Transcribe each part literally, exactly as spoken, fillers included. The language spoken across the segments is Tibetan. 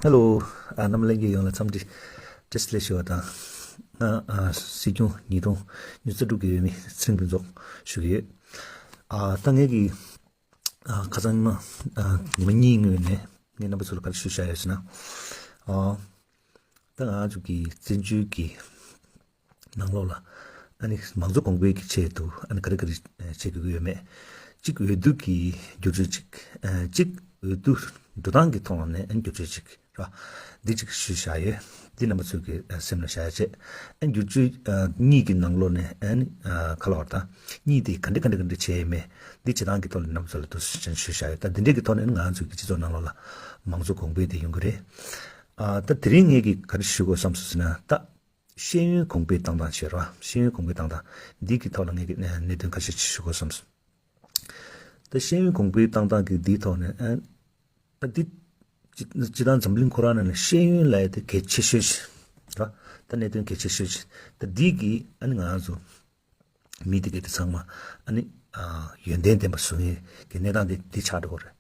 ཧེ་ལོ། ཨ། རྣམ་པ་ལྷན་རྒྱས་ཡོངས་ལ་འཚམས་འདྲི་བཀྲ་ཤིས་བདེ་ལེགས་ཞུ་བ་དང་། ང་ཨ་སྲིད་སྐྱོང་ཉིས་སྟོང་ཉི་ཤུ་རྩ་དྲུག་གི་འོས་མི་ཚེ་རིང་ཕུན་ཚོགས་ཞུ་གི་ཡོད། ཨ། ད་ངས་ཀྱི་ཨ་ཁ་སང་ཉི་མ་ཨ་ཉི་མ་གཉིས་སྔོན་ནས་ངས་རྣམ་པ་ཚོ་ལ་ག་རེ་ཞུ་བཞག་ཡོད་ཟེར་ན། ཨ། ད་ང་ཚོ་གི་བཙན་བྱོལ་གྱི་ནང་ལོགས་ལ་ཨ་ནི་མང་གཙོ་གོང་འཕེལ་གྱི་ཆེད་དུ་ཨ་ནི་ག་རེ་ག་རེ་བྱེད་དགོས་ཀྱི་ཡོད་མེད། གཅིག་འོས་བསྡུ་གི་བསྒྱུར་བཅོས་གཅིག་ཨ། གཅིག་འོས་བསྡུ་འགྲོ་སྟངས་ཀྱི་ཐོག་ནས་ཨ་ནི་བསྒྱུར་བཅོས་གཅིག་ར། འདི་གཅིག་ཞུས་བཞག་ཡོད། འདི་རྣམ་པ་ཚོའི་གི་ཨ་སེམས་ལ་བཞག་ཡ་བྱས། ཨ་ནི་བསྒྱུར་བཅོས་ཨ་གཉིས་ཀྱི་ནང་ལོགས་ནས་ཨ་ནི་ཨ་ག་ལབ་དགོས་རེད། ད་གཉིས་དེ་ག་འདྲ་ག་འདྲ་ག་འདྲ་བྱས་ཡོད་མེད། འདི་བྱེད་སྟངས་ཀྱི་ཐོག་ནས་རྣམ་པ་ཚོ་ལ་འདུག་སེ་ཞུས་བཞག་ཡོད། ད་འདི་འདྲའི་གི་ཐོག་ནས་ང་ཚོའི་གི་སྤྱི་ཚོགས་ནང་ལོགས་ལ་མང་གཙོ་གོང་འཕེལ་དེ་ཡོང་གི་རེད། ཨ། ད་དེ་རིང་ངས་ཀྱི་ག་རེ་ཞུ་དགོས་བསམ་སོང་ཟེར་ན། ད་ཤེས་ཡོན་གོང་འཕེལ་བཏང་སྟངས་བྱས་ར། ཤེས་ཡོན་གོང་འཕེལ་བཏང་སྟངས་འདི་གི་ཐོག་ལ་ངས་ཀྱི་གནད་དོན་ཁ་ཤས་ཅིག་ཞུ་དགོས་བསམ་སོང་། ད་ཤེས་ཡོན་གོང་འཕེལ་བཏང་སྟངས་ཀྱི་འདིའི་ཐོག་ནས་ཨ། ད་འདི་སྤྱི་སྤྱི་བཏང་འཛམ་གླིང་ཁོ་རང་ནང་ནས་ཤེས་ཡོན་ལབ་ཡ་དེ་གལ་ཆེ་ཤོས་ཤིག་ར། ད་གནད་དོན་གལ་ཆེ་ཤོས་ཤིག་ད་འདི་གི་ཨ་ནི་ང་ཚོ་མི་དེ་གའི་དེ་ཚང་མ་ཨ་ནི་ཨ་ཡོན་ཏན་ལྡན་པ་བཟོ་མཁན་གྱི་གནས་སྟངས་དེ་དེ་ཆགས་འགྲོ་གི་རེད།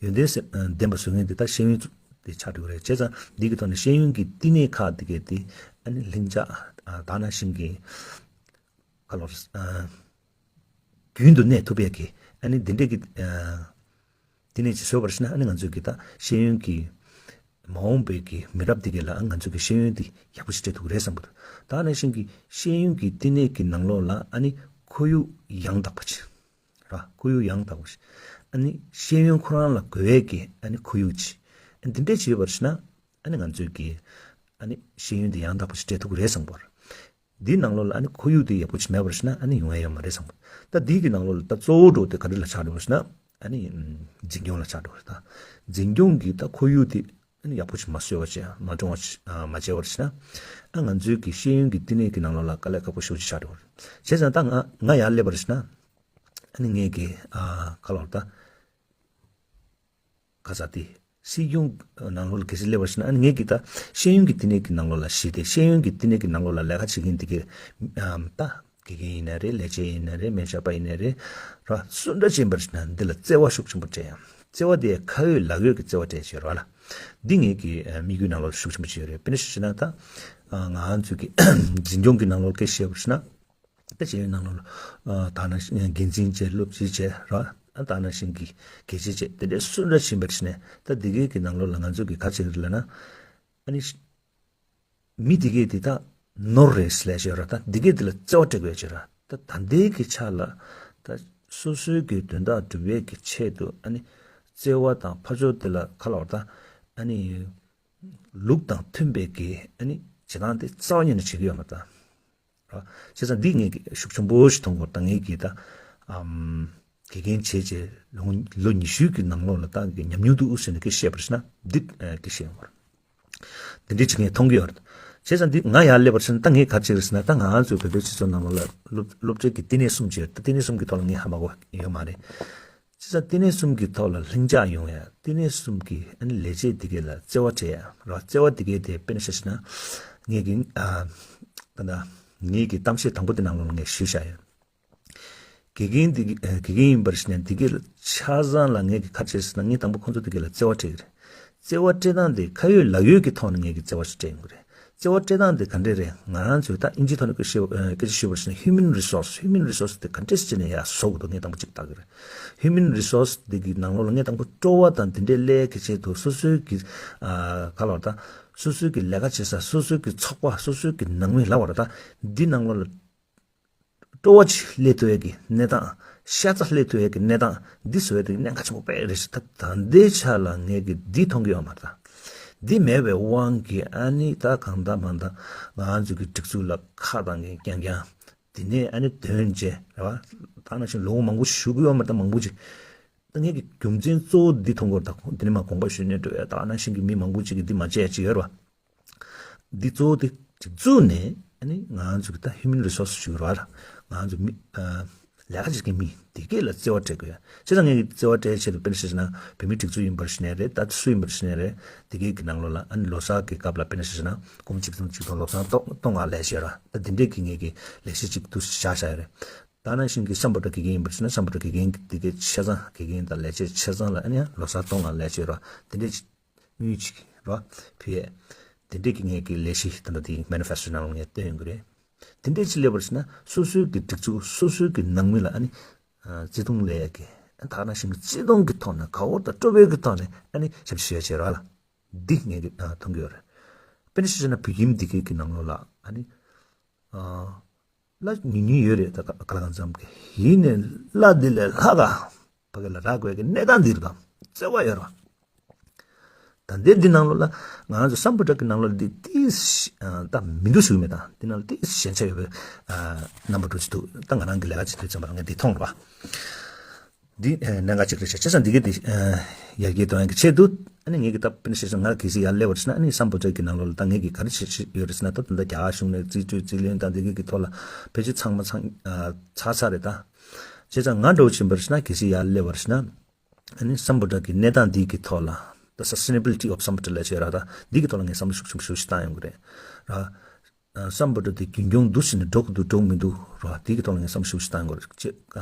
ཡོན་ཏན་ལྡན་པ་བཟོ་མཁན་དེ་ད་ཤེས་ཡོན་དེ་ཆགས་འགྲོ་གི་རེད། བྱས་ཙང་འདི་གི་ཐོག་ནས་ཤེས་ཡོན་གྱི་བསྟི་གནས་ཁག་དེ་གའི་དེ་ཨ་ནི་ལྷིང་འཇགས་ཨ་ད་ནང་བཞིན་གྱི་ག་ལོར་ཨ་རྒྱུན་དུ་གནས་ཐུབ་ཡག་གི་ཨ་ནི་འདི་འདྲས་ཀྱི་ཨ་བསྟི་གནས་ཅིག་བཟོས་པར་ཤེས་ན། ཨ་ནི་ང་ཚོས་ཀྱི་ད་ཤེས་ཡོན་གྱི་མ་འོངས་པའི་གི་མི་རབས་འདི་གས་ལ་ང་ཚོ་གི་ཤེས་ཡོན་འདི་ཡག་པོ་ཞིག་སྤྲད་ཐུབ་ཀྱི་རེད་བསམ་གི་འདུག་ད་ནང་བཞིན་གྱི་ཤེས་ཡོན་གྱི་བསྟི་གནས་ཀྱི་ནང་ལོགས་ལ་ཨ་ནི་ཁོར་ཡུག་ཡང་དག་པ་ཅིག་ར། ཁོར་ཡུག་ཡང་དག་པ་ཞིག་ཨ་ནི་ཤེས་ཡོན་ཁོ་རང་ལ་དགོས་པའི་གི་ཨ་ནི་ཁོར་ཡུག་ཅིག་ཨ་ནི་འདི་འདྲས་ཅིག་ཡོད་པར་ཤེས་ན། ཨ་ནི་ང་ཚོས་གི་ཨ་ནི་ཤེས་ཡོན་འདི་ཡང་དག་པ་ཞིག་སྤྲད་ཐུབ་ཀྱི་རེད་བསམ་གི་འདུག་འདིའི་ནང་ལོགས་ལ་ཨ་ནི་ཁོར་ཡུག་དེ་ཡག་པོ་ཅིག་མེད་པར་ཤེས་ན་ཨ་ནི་ཡོང་ཡ་ཡོད་མ་རེད་བསམ་གི། ད་འདི་གི་ནང་ལོགས་ལ་ད་གཙོ་བོ་འགྲོ་དེ་ག་རེ་ལ་ཆགས་འགྲོ་ཟེར་ན། ཨ་ནི་འཛིན་སྐྱོང་ལ་ཆགས་འགྲོ་རེད། ད་འཛིན་སྐྱོང་གི་ད་ཁོར་ཡུག་དེ་ཨ་ནི་ཡག་པོ་ཅིག་མ་བཟོས་པ་བྱས། མ་འདྲོང་བ་ཅིག་ཨ་མ་བྱས་པར་ཤེས་ན། ཨ་ང་ཚོའི་གི་ཤེས་ཡོན་གྱི་བསྟི་གནས་ཀྱི་ནང་ལོགས་ལ་དཀའ་ལས་ཁག་པོ་ཞེ་པོ་ཅིག་ཆགས་འགྲོ་རེད། བྱས་ཙང་ད་ང་ང་ཡར་སླེབས་པར་ཤེས་ན། ཨ་ནི་ངས་གི་ཨ་ག་ལབ་དགོས་རེད། ད་ག་ས་དེ་སྲིད་སྐྱོང་ནང་ལོགས་ལ་གལ་སྲིད་སླེབས་པར་ཤེས་ན། ཨ་ནི་ངས་ཀྱི་ད་ཤེས་ཡོན་གྱི་བསྟི་གནས་ཀྱི་ནང་ལོགས་ལ་གཞི་དེ། ཤེས་ཡོན་གྱི་བསྟི་གནས་ཀྱི་ནང་ལོགས་ལ་ལས་ཀ་བྱེད་མཁན་དེ་གའི་ཨམ་ད་དགེ་རྒན་ཡིན་ན་རེད། ལས་བྱེད་ཡིན་ན་རེད། སྨན་ཞབས་པ་ཡིན་ན་རེད། ར་སུ་འདྲ་ཅིག་ཡིན་པར་ཤེས་ན་འདི་ལ་བརྩེ་བ་ཤུགས་ཆེན་པོ་སྤྲད་ཡ། བརྩེ་བ་དེ་ཁ་ཡོད་ལག་ཡོད་ཀྱི་བརྩེ་བ་སྤྲད་བྱས་ར་ལ། འདི་ངས་ཀྱི་ཨ་དམིགས་ཡུལ་ནང་ལོགས་ཤུགས་ཆེན་པོ་ཅིག་ཡོད་རེད། དཔེར་ན་ཆ་བཞག་ན་ད་ཨ་ང་ཚོའི་གི་འཛིན་སྐྱོང་གི་ནང་ལོགས་སྐད་ཆ་བཤད་པར་ཤེས་ན། ད་བྱས་ཡོད་ནང་ལོགས་ལ་ཨ་ད་ནང་བཞིན་འགན་འཛིན་བྱས། སློབ་སྤྱི་བྱས་ར། ཨ་ད་ནང་བཞིན་གྱི་དགེ་ཆེ་བྱས། དེ་འདྲའི་སུ་འདྲ་ཕྱིན་པར་ཕྱིན་ནས་ད་འདི་གའི་གི་ནང་ལོགས་ལ་ང་ཚོ་གི་ག་ཅིག་རེད་ལབ་ན། ཨ་ནི་མི་འདི་གའི་དེ་ད་ནོར་རེད་ཟེར་ལབ་བྱས་ར། ད་འདི་གའི་དེ་ལ་བརྩེ་བ་སྤྲད་དགོས་བྱས་ར། ད་ད་ལྟའི་གི་ཆ་ལ་ད་སོ་སོའི་གི་དོན་དག་སྒྲུབ་ཡས་ཀྱི་ཆེད་དུ་ཨ་ནི་བརྩེ་བ་དང་ཕར་ཕྱོགས་དེ་ལ་ག་ལབ་དགོས་རེད། ད་ཨ་ནི་ལུགས་དང་མཐུན་པའི་གི་ཨ་ནི་བྱེད་སྟངས་དེ་རྩ་བ་ཉིད་ནས་བྱེད་ཀྱི་ཡོད་མ་རེད་ད། ར། བྱས་ཙང་འདི་ངས་ཀྱི་ཤུགས་ཆེན་པོ་ཞིག་མཐོང་གི་ཡོད་རེད། ད་ངས་ཀྱི་ད་ཨམ་དགེ་རྒན་བྱས་བྱས་ལོ་ལོ་ཉི་ཤུ་གི་ནང་ལོགས་ལ་ད་ཀྱི་ཉམས་མྱོང་འདུག་ཟེར་ནས་ཀྱི་བཤད་པར་ཤེས་ན་འདི་ཨ་ཀྱི་བཤད་ཡོང་བ་རེད། འདི་འདྲའི་ཅིག་ངས་མཐོང་གི་ཡོད་རེད། བྱས་ཙང་འདི་ང་ཡར་སླེབས་པར་ཤེས་ན་ད་ངས་ག་ཅིག་རེད་ཟེར་ན། ད་ང་ཚོའི་བོད་པའི་སྤྱི་ཚོགས་ནང་ལོགས་ལ་སློབ་སློབ་གྲྭའི་གི་བསྟི་གནས་གསུམ་ཅིག་ཡོད་རེད། ད་བསྟི་གནས་གསུམ་གི་ཐོག་ལ་ངས་ཧ་མ་གོ་ཡོད་མ་རེད། བྱས་ཙང་བསྟི་གནས་གསུམ་གྱི་ཐོག་ལ་ལྷིང་འཇགས་ཡོང་ཡ། བསྟི་གནས་གསུམ་གྱི་ཨ་ནི་ལས་བྱེད་འདི་གས་ལ་བརྩེ་བ་སྤྲད་ཡ་ར། བརྩེ་བ་འདི་གས་དེ་དཔེར་ན་ཆ་བཞག་ན། ངས་ཀྱི་ཨ་ད་ལྟ་ངེད་ཀྱི་གཏམ་བཤད་དང་པོ་དེ་ནང་ལོགས་ངས་ཞུས་བཞག་ཡོད། དགེ་རྒན་འདི་གས་ཨ་དགེ་རྒན་ཡིན་པར་ཤེས་ན་འདི་གས་ཆ་ཚང་ལ་ངས་ཀྱི་ག་རེ་བྱས་ཟེར་ན། ངས་དང་པོ་ཁོང་ཚོ་འདི་གས་ལ་བརྩེ་བ་སྤྲད་ཀྱི་རེད། བརྩེ་བ་སྤྲད་སྟངས་དེ་ཁ་ཡོད་ལག་ཡོད་ཀྱི་ཐོག་ནས་ངས་ཀྱི་བརྩེ་བ་ཞིག་སྤྲད་ཡོང་གི་རེད། བརྩེ་བ་སྤྲད་སྟངས་དེ་ག་འདྲས་རེད། ང་རང་ཚོས་ད་ཨིན་ཇིའི་ཐོག་ནས་སྐད་ཆ་ཞུ་ཨ་སྐད་ཆ་ཞུས་པར་ཤེས་ན། ཧིའུ་མན་རི་སོར་སི། ཧིའུ་མན་རི་སོར་སི་དེ་ག་འདྲས་སེ་བྱས་ནས་ཡར་བཟོ་དགོས་འདུག་ངས་དང་པོ་གཅིག་ལྟ་གི་རེད། ཧིའུ་མན་རི་སོར་སི་དེ་གི་ནང་ལོགས་ལ་ངས་དང་པོ་སྤྲོ་བ་དང་དེ་འདྲའི་སླེབས་ཀྱི་ཆེད་དུ་སོ་སོའི་གི་ཨ་ག་ལབ་དགོས་རེད། ད་སོ་སོའི་གི་ལས་ཀ་བྱེད་ས། སོ་སོའི་གི་ཚོགས་པ། སོ་སོའི་གི་ནང་མི་ལབ་དགོས་རེད། ད་འདི་ནང་ལོགས་ལ་སྤྲོ་བ་ཅིག་སླེབས་ཐུབ་ཡས་ཀྱི་གནས་སྟངས། ཤ་ཚ་སླེབས་ཐུབ་ཡས་ཀྱི་གནས་སྟངས་འདི་བཟོ་ཡས་དེ་གནད་འགག་ཆེན་པོ་དཔེ་རེད་ཤག་ད་ད་ལྟའི་ཆ་ལ་ངས་ཀྱི་འདི་མཐོང་གི་ཡོད་མ་རེད། ད་འདི་མེད་པའི་དབང་གིས་ཨ་ནི་ད་གང་ལྟར་མང་ལྟར་ང་ཚོ་གི་སྒྲིག་འཛུགས་ལ་ཁ་གཏད་མཁན་རྐྱང་རྐྱང་། དེ་ནས་ཨ་ནི་དོན་བྱས་རེད་བ། ད་ནང་བཞིན་ལོ་ངོ་མང་པོ་བཞུགས་ཀྱི་ཡོད་མ་རེད། ད་མང་པོ་ཅིག་ད་ངས་ཀྱི་རྒྱུ་མཚན་གཙོ་བོ་འདི་མཐོང་གི་ཡོད་རེད། ད་དེ་ནས་མར་དགོངས་པ་ཞུས་ནས་འགྲོ་ཡ། ད་ནང་བཞིན་གྱི་མི་མང་པོ་ཅིག་གིས་འདི་མ་བྱས་ཡ་ཅིག་ཡོད་རེད་བ། འདི་གཙོ་བོ་དེ་སྒྲིག་འཛུགས་ནས་ཨ་ནི་ང་ཚོ་གི་ད་ཧིའུ་མན་རི་སོར་སི་ཞུ་གི་རེད་བ། ང་ཚོ་མི་ཨ་ལས་ཀ་བྱེད་མཁན་མི་དེ་གས་ལ་བརྩེ་བ་སྤྲད་དགོས་ཡ། བྱས་ཙང་ངས་ཀྱི་བརྩེ་བ་སྤྲད་ཆེད་དུ་དཔེར་ན་ཆ་བཞག་ན་བོད་མིའི་སྒྲིག་འཛུགས་ཡིན་པར་ཤེས་ནའི་རེད། ད་སུ་ཡིན་པར་ཤེས་ནའི་རེད། དེ་གས་ཀྱི་ནང་ལོགས་ལ་ཨ་ནི་ལོ་གསར་གྱི་སྐབས་ལ་དཔེར་ན་ཆ་བཞག་ན་སྒོར་མོ་ཆིག་སྟོང་ཆིག་སྟོང་། ལོ་གསར་སྟོང་སྟོང་ལྔ་ལེན་བྱས་ར། ད་འདི་འདྲས་ཀྱི་ངས་ཀྱི་ལས་གཞི་གཅིག་ཏུ་བཞག་བཞག་ཡོད་རེད། ད་ནང་བཞིན་གྱི་སམ་བྷོ་ཊ་དགེ་རྒན་ཡིན་པར་ཤེས་ན། སམ་བྷོ་ཊ་དགེ་རྒན་གྱི་དེ་གའི་ཆ་ཚང་། དགེ་རྒན་དང་ལས་བྱེད་ཆ་ཚང་ལ་ཨ་ནི་ཡང་ལོ་གསར་སྟོང་ལྔ་ལེན་བྱས་ར། དེ་འདྲས་ དངུལ་ཅིག་རོ་ཕི་ཡས། དེ་འདྲས་ཀྱི་ངས་ཀྱི་ལས་གཞི་དེ་འདྲ་དེ་མེ་ནི་ཕེ་སི་ཊོ་ནང་ལ་ངས་བཏོན་ཡོང་གི་རེད། དེ་འདྲས་ཅིག་སླེབས་པར་ཕྱིན་ན་སོ་སོའི་གི་སྒྲིག་འཛུགས་སོ་སོའི་གི་ནང་མི་ལ་ཨ་ནི་བརྩེ་དུང་ལས་ཀྱི་ད་ག་ནང་བཞིན་གྱི་བརྩེ་དུང་གི་ཐོག་ནས་དགའ་བོ་དང་སྤྲོ་བའི་གི་ཐོག་ནས་ཨ་ནི་ཞབས་ཕྱི་ཞུ་ཡ་བྱེད་རོགས་ལ། འདི་ངས་ཀྱི་མཐོང་གི་ཡོད་རེད། དཔེར་ན་ཆ་བཞག་ན་བོད་ཁྱིམ་འདི་གའི་གི་ནང་ལོགས་ལ་ཨ་ནི། གླ་ཉུང་ཉུང་ཡོད་རེད་ད་ག་ལ་གང་འཚམ་གི་ཡིན་ནའི་གླ་འདི་ལས་ལྷག་ག་ཕ་གི་ལ་རག་དགོས་ཀྱི་གནས་སྟངས་འདི་རུ་ད་བརྩེ་བ་ཡོད་ར། ད་འདི་འདི་ནང་ལོགས་ལ་ང་རང་ཚོ་སམ་བྷོ་ཊ་གི་ནང་ལོགས་ལ་འདི་ཏིས་ད་མི་འདུག་ཞུ་གི་མེད་ད་འདི་ནང་ལ་ཏིས་ཞན་ཆ་ཡོད་པའི་རྣམ་པ་འདྲ་ཅིག་འདུག་ད་ང་རང་གི་ལས་ཀ་བྱེད་དུས་ཙམ་པ་ལ་ངས་འདི་མཐོང་ར། འདི་གནད་འགག་ཅིག་རེད་ཤག་བྱས་ཙང་འདི་གའི་འདི་ཡར་རྒྱས་གཏོང་ཡག་གི་ཆེད་དུ་ཨ་ནི་ངེད་ཀྱི་ད་དཔེར་ན་བཤད་ཚེ་ང་གལ་སྲིད་ཡར་སླེབས་པ་རེད་ཟེར་ན་ཨ་ནི་སམ་བྷོ་ཊ་གི་ནང་ལོགས་ལ་ད་ངེད་ཀྱི་ག་རེ་བྱེད་བྱེད་ཡོད་རེད་ཟེར་ན་ད་ད་ལྟ་རྒྱ་གཞུང་ནས་རྩིས་སྤྲོད་རྩིས་ལེན་དང་འདི་གའི་གི་ཐོག་ལ་ཕལ་ཆེར་ཚང་མ་ཚང་ཚར་ཚར་རེད་ད། བྱས་ཙང་ང་འདྲ་བོ་ཕྱིན་པ་རེད་ཟེར་ན་གལ་སྲིད་ཡར་སླེབས་པ་རེད་ཟེར་ན་ཨ་ནི་སམ་བྷོ་ཊ་གི་གནས་སྟངས་འདི་གི་ཐོག་ལ་ད་sustainability of Sambuddha ལབ་བྱས་ར་ད་འདི་གི་ཐོག་ལ་ངས་བསམ་བློ་ཤུགས་ཆེན་པོ་ཞེ་པོ་ཞིག་བཏང་ཡོང་གི་རེད་ར། བསམ་པ་འདྲ་དེ་རྒྱུན་འཁྱོངས་འདུག་ཟེར་ནས་འགྲོ་གི་འདུག་འགྲོ་གི་མི་འདུག་རོ། དེ་གི་ཐོག་ལ་ངས་བསམ་བློ་ཞིབ་ཞིབ་བཏང་དགོས་རེད། ཅེས་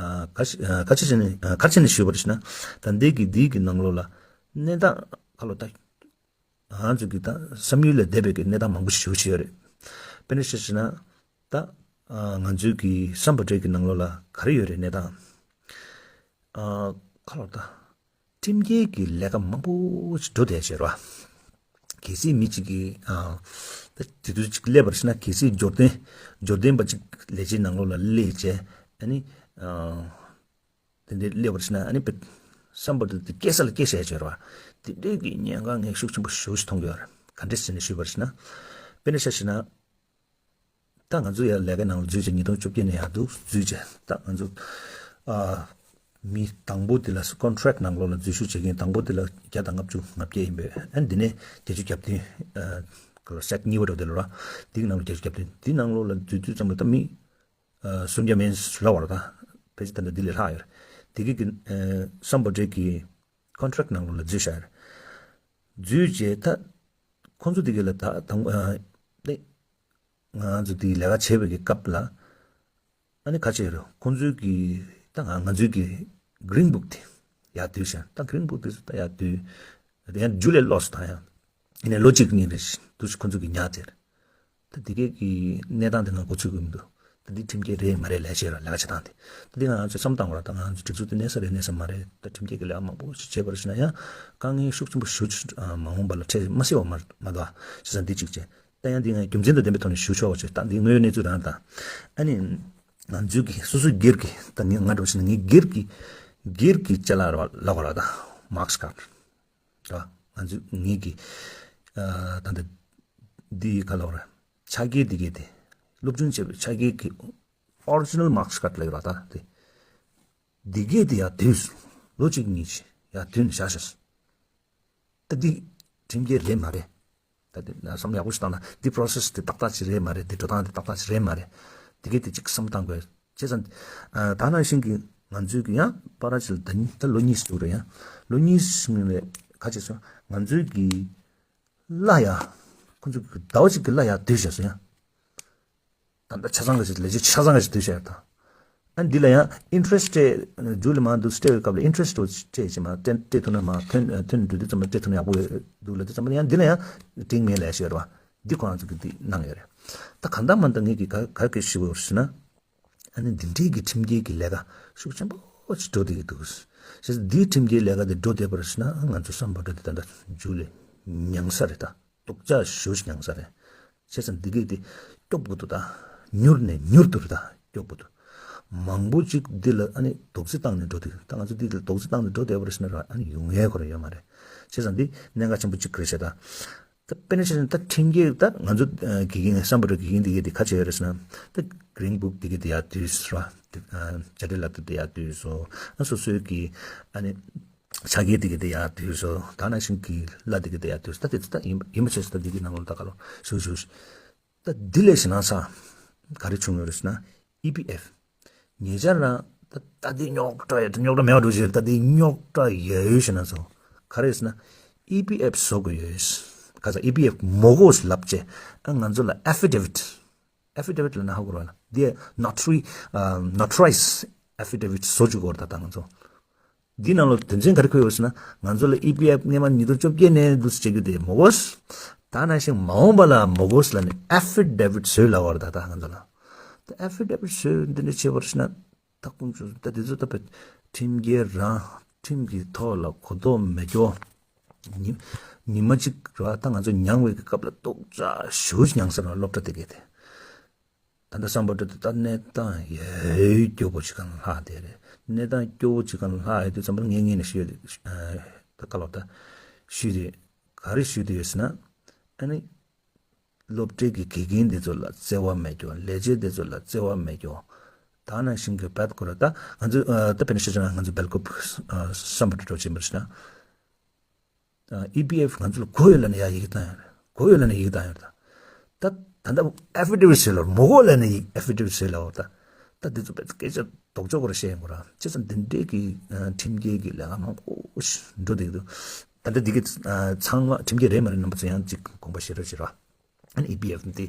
ག་ག་ཅི་བྱས་ནས་ག་རེ་བྱས་ནས་ཞུས་པ་རེད་ཟེར་ན། ད་འདི་གི་འདི་གི་ནང་ལོགས་ལ་གནས་སྟངས་ཁ་ལོ་ད་ང་ཚོ་གི་ད་བསམ་ཡུལ་ལས་འདས་པའི་གི་གནས་སྟངས་མང་པོ་ཞིག་ཞུ་ཞུ་ཡོད་རེད། དཔེར་ན་ཆ་བཞག་ན་ད་ང་ཚོའི་གི་བསམ་པ་འདྲ་གི་ནང་ལོགས་ལ་ག་རེ་ཡོད་རེད་གནས་སྟངས། ཁ་ལོ་ད། ཁྲིམས་འགལ་གྱི་ལས་ཀ་མང་པོ་ཞིག་འགྲོ་བསྡད་བྱས་རོ། གལ་སྲིད་མི་གཅིག་གིས་ཨ། ད་དེ་དུས་གཅིག་སླེབས་པར་ཕྱིན་ན་གལ་སྲིད་འབྱོར་ལྡན་འབྱོར་ལྡན་པ་གཅིག་ལས་བྱེད་ནང་ལོགས་ལ་སླེབས་བྱས་ཨ་ནི་ཨ། དེ་འདྲའི་སླེབས་པར་ཕྱིན་ན་ཨ་ནི་བསམ་པ་དེ་སྐྱེ་ས་ལ་སྐྱེ་བྱས་བྱས་རོ། དེ་འདྲའི་གི་ཉེན་ཁ་ངས་ཤུགས་ཆེན་པོ་ཞེ་པོ་ཞིག་མཐོང་གི་ཡོད་རེད། ག་འདྲས་ཟེར་ནས་ཞུས་པར་ཕྱིན་ན། དཔེར་ན་ཆ་བཞག་ན། ད་ང་ཚོ་ཡང་ལས་ཀའི་ནང་ལ་འཛུལ་བྱས་ཉིས་སྟོང་བཅོ་བརྒྱད་ནས་ཡར་འདུག་འཛུལ་བྱས་ད་ང་ཚོ་ཨ། མི་དང་པོ་དེ་ལ་ཀོན་ཊེག་ནང་ལོགས་ལ་འཛུལ་ཞུགས་བྱེད་མཁན་དང་པོ་དེ་ལ་བརྒྱ་དང་ལྔ་བཅུ་ང་བརྒྱད་ཡིན་པས་ཨ་འདི་ནས་བརྒྱད་ཅུ་གྱ་བདུན་ཨ། ཀ་ལོ་སེག་གཉིས་པ་འགྲོ་དེ་ལོ་ར་འདིའི་ནང་ལ་བརྒྱད་ཅུ་གྱ་བདུན་འདིའི་ནང་ལོགས་ལ་འཛུལ་དུས་ཙམ་ལ་ད་མི་ཨ། སུམ་བརྒྱ་མིན་ལ་བར་ད་ཕལ་ཆེར་ད་ལྟ་འདི་ལས་ལྷག་ཡོད་རེད། དེ་གི་གི་ཨ། སམ་བྷོ་ཊ་གི་ཀོན་ཊེག་ནང་ལོགས་ལ་འཛུལ་བཞག་ཡོད་རེད། འཛུལ་རྗེས་ད་ཁོང་ཚོ་དེ་ག་ལ་ད་དང་ཨ། ནི། ང་ཚོ་དེའི་ལས་ཀ་བྱེད་པའི་གི་སྐབས་ལ། ཨ་ནི་ཁ་ཆེ་རུ་ཁོང་ཚོའི་གི་ད་ང་ང་ཚོའི་གི་གི་རིན་བུག་དེ་ཡར་བསྡུས་ཤག་ད་གི་རིན་བུག་དེ་ཚོ་ད་ཡར་བསྡུས། ཡང་ཇུ་ལེ་ལོ་སི་ད་ཡང་། ཡིན་ནའི་ལོ་གཅིག་གཉིས་རེ་བཞིན་དུ་ཁོང་ཚོ་གི་ཉར་ཚར། ད་དེ་གའི་གི་གནས་སྟངས་དེ་ང་མགོ་ཚོད་དགོས་མི་འདུག་ད་འདི་ཁྲིམས་འགལ་རེད་མ་རེད་ལས་བྱེད་ར་ལས་ཀ་བྱེད་སྟངས་དེ། ད་འདི་ང་ཚོས་བསམ་བཏང་བ་ར་ད་ང་ཚོ་སྒྲིག་འཛུགས་དེ་གནས་ས་རེད་གནས་ས་མ་རེད་ད་ཁྲིམས་འགལ་གི་ལས་ཀ་མང་པོ་ཞིག་བྱས་པར་ཕྱིན་ན་ཡང་དཀའ་ངལ་ཤུགས་ཆེན་པོ་ཞུ་མ་འོང་པ་ལ་ཁྲལ་མ་སེལ་བ་མ་མ་གཏོགས་བྱས་ཙང་འདི་གཅིག་བྱས། ད་ཡང་འདི་ངས་རྒྱུ་མཚན་དང་ལྡན་པའི་ཐོག་ནས་ཞུ་ཆོག་པ་བྱས་ད་འདི་དངོས་ཡོད་གནས་ཚུལ་རང་དང་། ཨ་ནི། ང་ཚོའི་གི་སོ་སོའི་སྒེར་གི་ད་ངས་ང་འདྲ་བ་བྱས་ན་ངའི་སྒེར་གི་སྒེར་གི་ཅ་ལག་ར་ལབ་དགོས་ར་ད་མཱག་སི་ཀཱཌ་ད་ང་ཚོའི་ངའི་གི་ད་ད་འདི་ག་ལབ་དགོས་ར་ཕྱག་འཁྱེར་འདི་གའི་དེ་སློབ་སྦྱོང་བྱས་པའི་ཕྱག་འཁྱེར་གི་ཨོ་རི་ཇི་ནལ་མཱག་སི་ཀཱཌ་ལབ་ཡོད་ར་ད་དེ། འདི་གས་དེ་ཡར་བསྡུས། ལོ་གཅིག་གཉིས་ཡར་བསྡུས་ནས་བཞག་བཞག་ད་འདི་ཁྲིམས་འགལ་རེད་མ་རེད། ད་འདི་ན་བསམ་ཡག་པོ་ཞིག་བཏང་ན་འདི་པོ་རོ་སེ་སི་དེ་ཏག་ཏག་ཅིག་རེད་མ་རེད། འདི་འགྲོ་སྟངས་དེ་ཏག་ཏག་ཅིག་རེད་མ་རེད། འདི་གས་དེ་གཅིག་བསམ་བཏང་དགོས། བྱས་ཙང་ད་ནང་བཞིན་གྱི་ང་ཚོའི་གི་ཡང་པ་ར་ཅིག་ད་ནི་ད་ལོ་གཉིས་ཤིག་འདུག་རེད་ཡང་ལོ་གཉིས་ཤིག་ནས་ཁ་ཅིག་སོང་ང་ཚོའི་གི་གླ་ཡ། ཁོ་ཚོ་གི་ཟླ་བ་གཅིག་གི་གླ་ཡ་བསྡུས་བཞག་སོང་ཡང་། ད་ལྟ་ཆ་ཚང་གི་ལས་བྱེད་ཆ་ཚང་གི་བསྡུས་བཞག་ཡོད་དང་། ཨ་འདི་ལ་ཡང་ཨིན་ཊི་རེ་སི་ཊི་སྤྲད་རྒྱུ་ལ་མ་འདུག་སྤྲད་པའི་སྐབས་ལ་ཨིན་ཊི་རེ་སི་ཊི་སྤྲད་བྱེད་མ་སྤྲད་སྤྲད་ཐུབ་ན་མ་ཐོན་ཐོན་འགྲོ་དུས་ཙམ་པ་སྤྲད་ཐུབ་ན་ཡག་པོ་འདུག་ལ་དུས་ཙམ་པ་ཡང་འདི་ལ་ཡང་འགྲིག་མེད་ལས་བཤད་རེད་བ། འདི་ཁོ་རང་ཚོ་གི་འདི་གནང་ཡོད་རེད། ད་གང་ལྟར་མ་ལྟར་ངེད་ཀྱི་ག་ག་གི་ཞུ་བར་ཞུ་ན། ཨ་ནི་འདི་འདྲའི་གི་ཁྲིམས་འགལ་གྱི་ལས་ཀ་ཤུགས་ཆེན་པོ་ཞིག་འགྲོ་བསྡད་ཀྱི་འདུག་བྱས་ཙང་འདིའི་ཁྲིམས་འགལ་ལས་ཀ་དེ་འགྲོ་བསྡད་པར་ཞུ་ན་ང་ཚོ་བསམ་པ་འགྲོ་དེ་ད་ལྟ་འཇུ་ལེ་མྱངས་ས་རེད་ད། སྡུག་ཅག་ཞེ་པོ་ཞིག་མྱངས་ས་རེད། བྱས་ཙང་འདི་གས་དེ་སྐྱོབ་དགོས་འདུག་ད། མྱུར་ནས་མྱུར་དུ་རེད་ད་སྐྱོབ་དགོས་འདུག་མང་པོ་ཅིག་འདི་ལ་ཨ་ནི་རྡོག་རྫིས་བཏང་ནས་འགྲོ་དུས་ད་ང་ཚོ་འདི་ལ་རྡོག་རྫིས་བཏང་ནས་འགྲོ་བསྡད་པར་ཞུ་ན་ར་ཨ་ནི་ཡོང་ཡས་ཁོ་ར་ཡོད་མ་རེད། བྱས་ཙང་འདི་གནད་འགག་ཆེན་པོ་གཅིག་རེད་ཤག་ད། ད་དཔེར་ན་ཆ་བཞག་ན་ད་ཁྲིམས་འགལ་ད་ང་ཚོ་དགེ་རྒན་བསམ་པ་འགྲོ་དགེ་རྒན་འདི་གས་དེ་ཁ་ཆེ་ཡོད་རེད་ཟེར་ན་ད་གི་རིན་བུག་འདི་གས་དེ་ཡར་བསྡུས་སོ། བྱ་བྲལ་ལག་དེབ་དེ་ཡར་བསྡུས་སོ། ཨ་སོ་སོའི་གི་ཨ་ནི་ཕྱག་འཁྱེར་འདི་གས་དེ་ཡར་བསྡུས་སོ། ད་ནང་བཞིན་གི་གླ་འདི་གས་དེ་ཡར་བསྡུས་སོ། ད་དེ་ད་ཡིན་ཡིན་པ་བྱས་སོ། ད་འདི་གི་ནང་ལོགས་ད་ག་ལོ་ཞུ་ཞུ་ཞུ། ད་འདི་ལས་ཞེད་སྣང་ཚ་ག་རེ་བྱུང་ཡོད་རེད་ཟེར་ན་ཨི་པི་ཨེཕ། ཉེ་ཆར་རང་ད་ད་འདི་རྙོག་དྲ་ཡ་རྙོག་དྲ་མེད་པ་འགྲོ་ཞེས་ད་འདི་རྙོག་དྲ་ཡ་ཡོད་ཞེད་སྣང་ཚ་ག་རེ་ཟེར་ན་ཨི་པི་ཨེཕ་བཟོ་དགོས་ཡོད། ག་ས་ཨི་པི་ཨེཕ་མ་དགོས་ལབ་བྱས་ཨ་ང་ཚོ་ལ་ཨེ་ཕི་ཌེ་བིད། ཨེ་ཕི་ཌེ་བིད་ལབ་ན་ཧ་གོ་ར་ལ་འདི་ནོ་ཊ་རི་ནོ་ཊ་རའི་ཛི་ཨེ་ཕི་ཌེ་བིད་བཟོ་བཅུག་གོ་ར་ད་ད་ང་ཚོ། འདི་ནང་ལ་དོན་ཚན་ག་རེ་འཁོད་ཡོད་ཟེར་ན། ང་ཚོ་ལ་ཨི་པི་ཨེཕ་སྔས་མ་ཉིས་སྟོང་བཅོ་བརྒྱད་ནས་འདུག་སེ་བྱེད་རྒྱུ་དེ་མ་དགོས། ད་ནང་བཞིན་མ་འོངས་པ་ལ་མ་དགོས་ལབ་ནས་ཨེ་ཕི་ཌེ་བིད་བཟོས་ལབ་པ་རེད། ད་ད་ང་ཚོ་ལ་ད་ཨེ་ཕི་ཌེ་བིད་བཟོས་འདི་འདྲ་བྱས་པ་རེད་ཟེར་ན། ད་ཁོང་ཚོ་ད་དེ་ཚོ་ད་བས་ཁྲིམས་འགལ་རང་ཁྲིམས་ཀྱི་ཐོག་ལ་གོ་རྟོགས་མེད་ཀྱོ། ཉི་ཉི་མ་གཅིག་ར་ད་ང་ཚོ་མྱངས་པའི་སྐབས་ལ་རྡོག་རྩ་ཞེ་པོ་ཅིག་མྱངས་ས་ར་སློབ་གྲྭ་དེ་གས་དེ། ད་ལྟ་བསམ་པ་འདྲ་དེ་ད་གནས་སྟངས་ཡ་ཧོས་སྐྱོ་པོ་ཅིག་གང་ལྷག་དེ་རེད། གནས་སྟངས་སྐྱོ་པོ་ཅིག་གང་ལྷག་ཡོད་དུས་ཙམ་པ་ངེས་ངེས་ནས་ཞུས་ཡོད། ད་བཀའ་སློབ་ད་ཞུས་དེ་ག་རེ་ཞུས་དེ་ཡོད་ཟེར་ན། ཨ་ནི་སློབ་གྲྭའི་གི་དགེ་རྒན་དེ་ཚོ་ལ་བརྩེ་བ་མེད་ཀྱོ། ལས་བྱེད་དེ་ཚོ་ལ་བརྩེ་བ་མེད་ཀྱོ། ད་ནང་བཞིན་གི་བད་ཁོ་ར་ད་ང་ཚོ་ད་དཔེར་ན་ཤེས་བྱ་ང་ཚོ་སྦེལ་ཀོབ་བསམ་པ་འདྲ་འགྲོ་ཕྱིན་པར་ཞུ་ན། ཨི་པི་ཨེཕ་ང་ཚོ་ལ་དགོས་ཡོད་ལབ་ནས་ཡ་ཡིག་བཏང་ཡོད་རེད། དགོས་ཡོད་ལབ་ནས་ཡིག་བཏང་ཡོད་རེད། ད་ད་ད་ལྟ་ཨེ་ཕི་ཌེ་བིད་བཟོས་ལ་མ་དགོས་ལབ་ནས་ཡིག་ཨེ་ཕི་ཌེ་བིད་བཟོས་ལབ་པ་རེད། ད་ད་འདི་ཚོ་བས་སྐད་ཆ་ལྡོག་ཕྱོགས་སྐོར་བཤད་ཡོང་གི་ར། བྱས་ཙང་འདི་འདྲའི་གི་ཁྲིམས་འགལ་གི་ལས་ཀ་མང་པོ་ཞིག་འགྲོ་བསྡད་ཀྱི་འདུག་ད་ལྟ་འདི་གི་ཚང་མ་ཁྲིམས་འགལ་རེད་མ་རེད་རྣམ་པ་ཚོ་ཡང་ཅིག་དགོངས་པ་བཞེས་རོགས་བྱེད་རོགས། ཨ་ནི་ཨི་པི་ཨེཕ་འདི།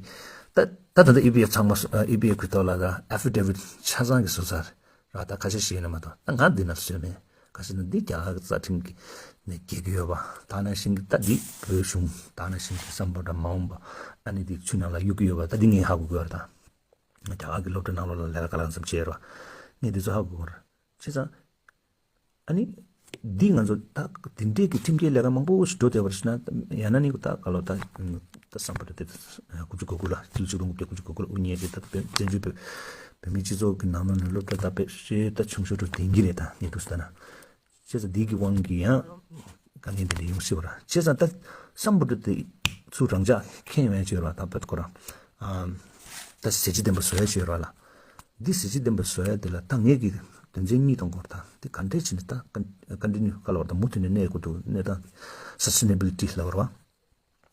ད་ད་ད་ལྟ་ཨི་པི་ཨེཕ་ཚང་མ་ཨི་པི་ཨེཕ་གི་ཐོག་ལ་ད་ཨེ་ཕི་ཌེ་བིད་ཆ་ཚང་གི་བཟོ་ས་ར། ད་ཁ་ཤས་ཤིག་ཡིན་ན་མ་གཏོགས་ད་ང་འདི་ན་བཟོས་མེད། ཁ་ཤས་ན་འདི་རྒྱ་གར་གྱི་རྩ་ཁྲིམས་ཀྱི་ནས་འགལ་གྱི་ཡོད་པ། ད་ནང་བཞིན་གྱི་ད་འདི་བོད་གཞུང་ད་ནང་བཞིན་གྱི་བསམ་པ་འདྲ་མ་འོངས་པ་ཨ་ནི་འདི་ཆུ་ནང་ལ་གཡུག་གི་ཡོད་པ། ད་འདི་ངས་ཧ་གོ་གི་ཡོད་རེད། ད་རྒྱ་གར་གྱི་སློབ་གྲྭ་ནང་ལོགས་ལ་ལས་ཀ་ག་ལ་འཚམ་བྱས་ཡོད་རེད། ངས་འདི་ཚོ་ཧ་གོ་གི་ཡོད་རེད། བྱས་ཙང་ཨ་ནི། འདི་ང་ཚོ་ད་དེ་འདྲའི་གི་ཁྲིམས་འགལ་ལས་ཀ་མང་པོ་ཞིག་འགྲོ་བསྡད་པ་རེད་ཟེར་ན། ཡང་ན་ནི་ད་ག་ལོ་ད་ད་བསམ་པ་རེད་དེ། དགུ་བཅུ་གོ་དགུ་ལ་སྤྱི་ལོ་ཆིག་སྟོང་དགུ་བརྒྱ་དགུ་བཅུ་གོ་དགུ་ལ་དབུ་བརྙེས་ཏེ། ད་བཙན་བྱོལ་བོད་བོད་མིའི་སྤྱི་ཚོགས་ཀྱི་ནང་ལོགས་ནས་སློབ་གྲྭ་ད་དཔེ་ཤེས་ད་ཆུང་ཤོས་འགྲོ་དེང་གི་རེད། ད་ངས་འདུག་ཟེར་ན། བྱས་ཙང་འདི་གི་དབང་གིས་ཡང་དཀའ་ངལ་འདི་འདྲ་ཡོང་སྲིད་པ་རེད། བྱས་ཙང་ད་བསམ་པ་རེད་དེ་ཚུར་རང་འཇགས་ཁེངས་ཡོང་ཡ་ཅིག་ཡོད་རེད། ད་བོད་ཁོ་རང་ད་གཟི་བརྗིད་ལྡན་པ་བཟོ་ཡ་ཅིག་ཡོད་རེད་ལ། འདི་གཟི་བརྗིད་ལྡན་པ་བཟོ་ཡ་དེ་ལ་ད་ངས་ཀྱི་དོན་ཚན་གཉིས་མཐོང་གི་ཡོད་རེད། ད་འདི་ག་འདྲས་བྱས་ནས་ད་ཀན་ཀན་ཊི་ནིའུ་ག་ལབ་པ་རེད། ད་མུ་མཐུད་ནས་གནས་དགོས་འདུག་གནས་སྟངས་སི་སི་ཊེ་ནེ་བི་ལི་ཊི་ལབ་པ་རེད་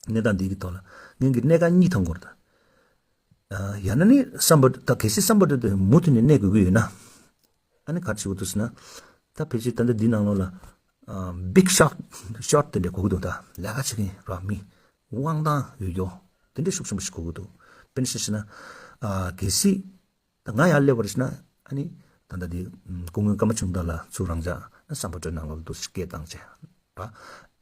བ། གནས་སྟངས་འདི་གི་ཐོག་ལ་ངས་ཀྱི་གནད་འགག་གཉིས་མཐོང་གི་ཡོད་རེད། ད་ཡང་ན་ནི་བསམ་པ་ད་གལ་སྲིད་བསམ་པ་འདྲ་དེ་མུ་མཐུད་ནས་གནས་དགོས་ཀྱི་ཡོད་ན། ཨ་ནི་ག་རེ་བྱེད་དགོས་འདུག་ཟེར་ན། ད་ཕལ་ཆེར་ད་ལྟ་འདི་ནང་ལོགས་ལ་ཨ་བིག་ཤོཊ་ཤོཊ་དེ་འདྲ་དགོས་ཀྱི་འདུག་ད་ལས་ཀ་བྱེད་མཁན་ར་མི་དབང་ཐང་ཡོད་རྒྱུ་དེ་འདྲ་ཤུགས་ཆེན་པོ་ཞིག་དགོས་ཀྱི་འདུག་དཔེར་ན་ཆ་བཞག་ན། ཨ་གལ་སྲིད་ད་ང་ཡར་སླེབས་པ་རེད་ཟེར་ན། ཨ་ནི་ད་ལྟ་འདི་སྐུ་ངོ་ཀརྨ་ཆུང་བདག་ལགས་ཚུར་རང་འཇགས་ཨ་བསམ་པ་འདྲ་ནང་ལོགས་ལ་འདུག་སེ་སྐད་བཏང་བྱས། ར།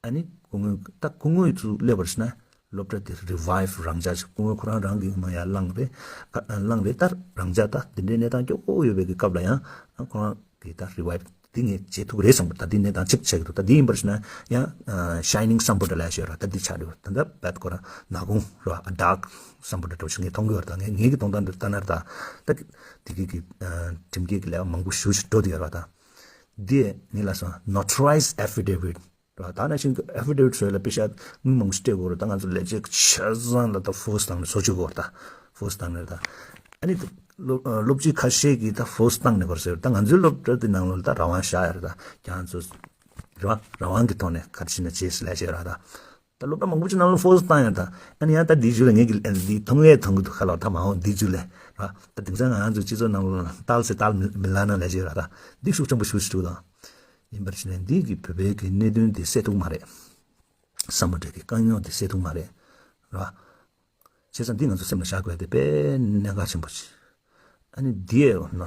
ཨ་ནི་སྐུ་ངོ་ད་སྐུ་ངོ་ཚུར་སླེབས་པ་རེད་ཟེར་ན་སློབ་གྲྭ་དེ་རི་ཝའི་ཝི་རང་འཇགས་ཤིག་སྐུ་ངོ་ཁོ་རང་རང་གི་མ་ཡར་ལངས་རེད། ཁ་ལངས་རེད། ད་རང་འཇགས་ད་འདི་འདྲའི་གནས་སྟངས་སྐྱོ་པོ་ཡོད་པའི་གི་སྐབས་ལ་ཡང་ཁོ་རང་གིས་ད་རི་ཝའི་ཝི་འདི་ངས་བྱེད་ཐུབ་ཀྱི་རེད་བསམ་པ། ད་འདི་གནས་སྟངས་གཅིག་ཆགས་ཀྱི་འདུག་ད་འདི་ཡིན་པ་རེད་ཟེར་ན་ཡང་ཤའི་ནིང་བསམ་པ་འདྲ་ལབ་ཡ་ཅིག་ཡོད་ར། ད་འདི་ཆགས་འདུག་ད་ད་བད་ཁོ་རང་ནག་ཁུང་ར་ཨ་ཌརྐ་བསམ་པ་འདྲ་འགྲོ་ཞིག་ངས་མཐོང་གི་ཡོད་ར། ད་ངས་ངེད་ཀྱི་མཐོང་སྟངས་འདི་ལྟ་ན་ར། ད་ད་དེ་གི་གི་ཁྲིམས་འགལ་གི་ལས་ཀ་མང་པོ་ཞེ་པོ་ཞིག་འགྲོ་བསྡད་ཡོད་ར། ད་འདི་ངས་ལབ་སོང་། ནོ་ཊ་རའི་ཛི་ཨེ་ཕི་ཌེ་བིད་ར། ད་ནང་བཞིན་གྱི་ཨེ་ཕི་ཌེ་བིད་བཟོ་ཡ་ལ་པེ་ཤ་དངུལ་མང་པོ་ཞིག་སྤྲད་དགོས་རེད། ད་ང་ཚོ་ལས་བྱེད་ཆ་ཚང་ལ་ད་ཕོར་སི་བཏང་ནས་བཟོ་བཅུག་དགོས་རེད། ད་ཕོར་སི་བཏང་ནས་ད་ཨ་ནི་སློབ་སློབ་སྤྱི་ཁ་ཤས་ཀྱིས་ད་ཕོར་སི་བཏང་ནས་དགོས་རེད་ཟེར། ད་ང་ཚོའི་སློབ་གྲྭ་དེ་ནང་ལོགས་ལ་ད་རང་དབང་བཞག་ཡ་རེད། ད་ཁྱེད་རང་ཚོ་རེད་བ། རང་དབང་གི་ཐོག་ནས་ག་རེ་བྱས་ན་བྱེད་ཟེར་ལབ་བྱས་ར། ད་ད་སློབ་གྲྭ་མང་པོ་ཅིག་ནང་ལ་ཕོར་སི་བཏང་ཡ། ད་ཨ་ནི་ཡང་ད་འདིའི་མཇུག་ལ་ངས་ཀྱི་འདི་མཐོང་ཡས་མཐོང་གི་འདུག་ཁ་ལོ། ད་མ་འོངས་འདིའི་མཇུག་ལ་ར། ད་དེང་སང་ང་རང་ཚོའི་སྤྱི་ཚོགས་ནང་ལོགས་ལ་ཏཱལ་ཟེར་ཏཱལ་མི་མི་ལབ་ན་ལབ་བྱས་ར། ད་འདི་ཤུགས་ཆེན་པོ་ཞེ་པོ་ཞིག་འདུག་ད་ཡིན་པར་བྱས་ནས་འདི་གི་བོད་པའི་གི་གནད་དོན་འདི་སེལ་ཐུབ་མ་རེད། བསམ་པ་འདྲ་གི་དཀའ་རྙོག་འདི་སེལ་ཐུབ་མ་རེད་ར། བྱས་ཙང་འདི་ང་ཚོ་སེམས་ལ་བཞག་དགོས་ཡ་དེ་དཔེ་གནད་འགག་ཆེན་པོ་ཞིག་ཨ་ནི་འདི་ཡས་ནོ་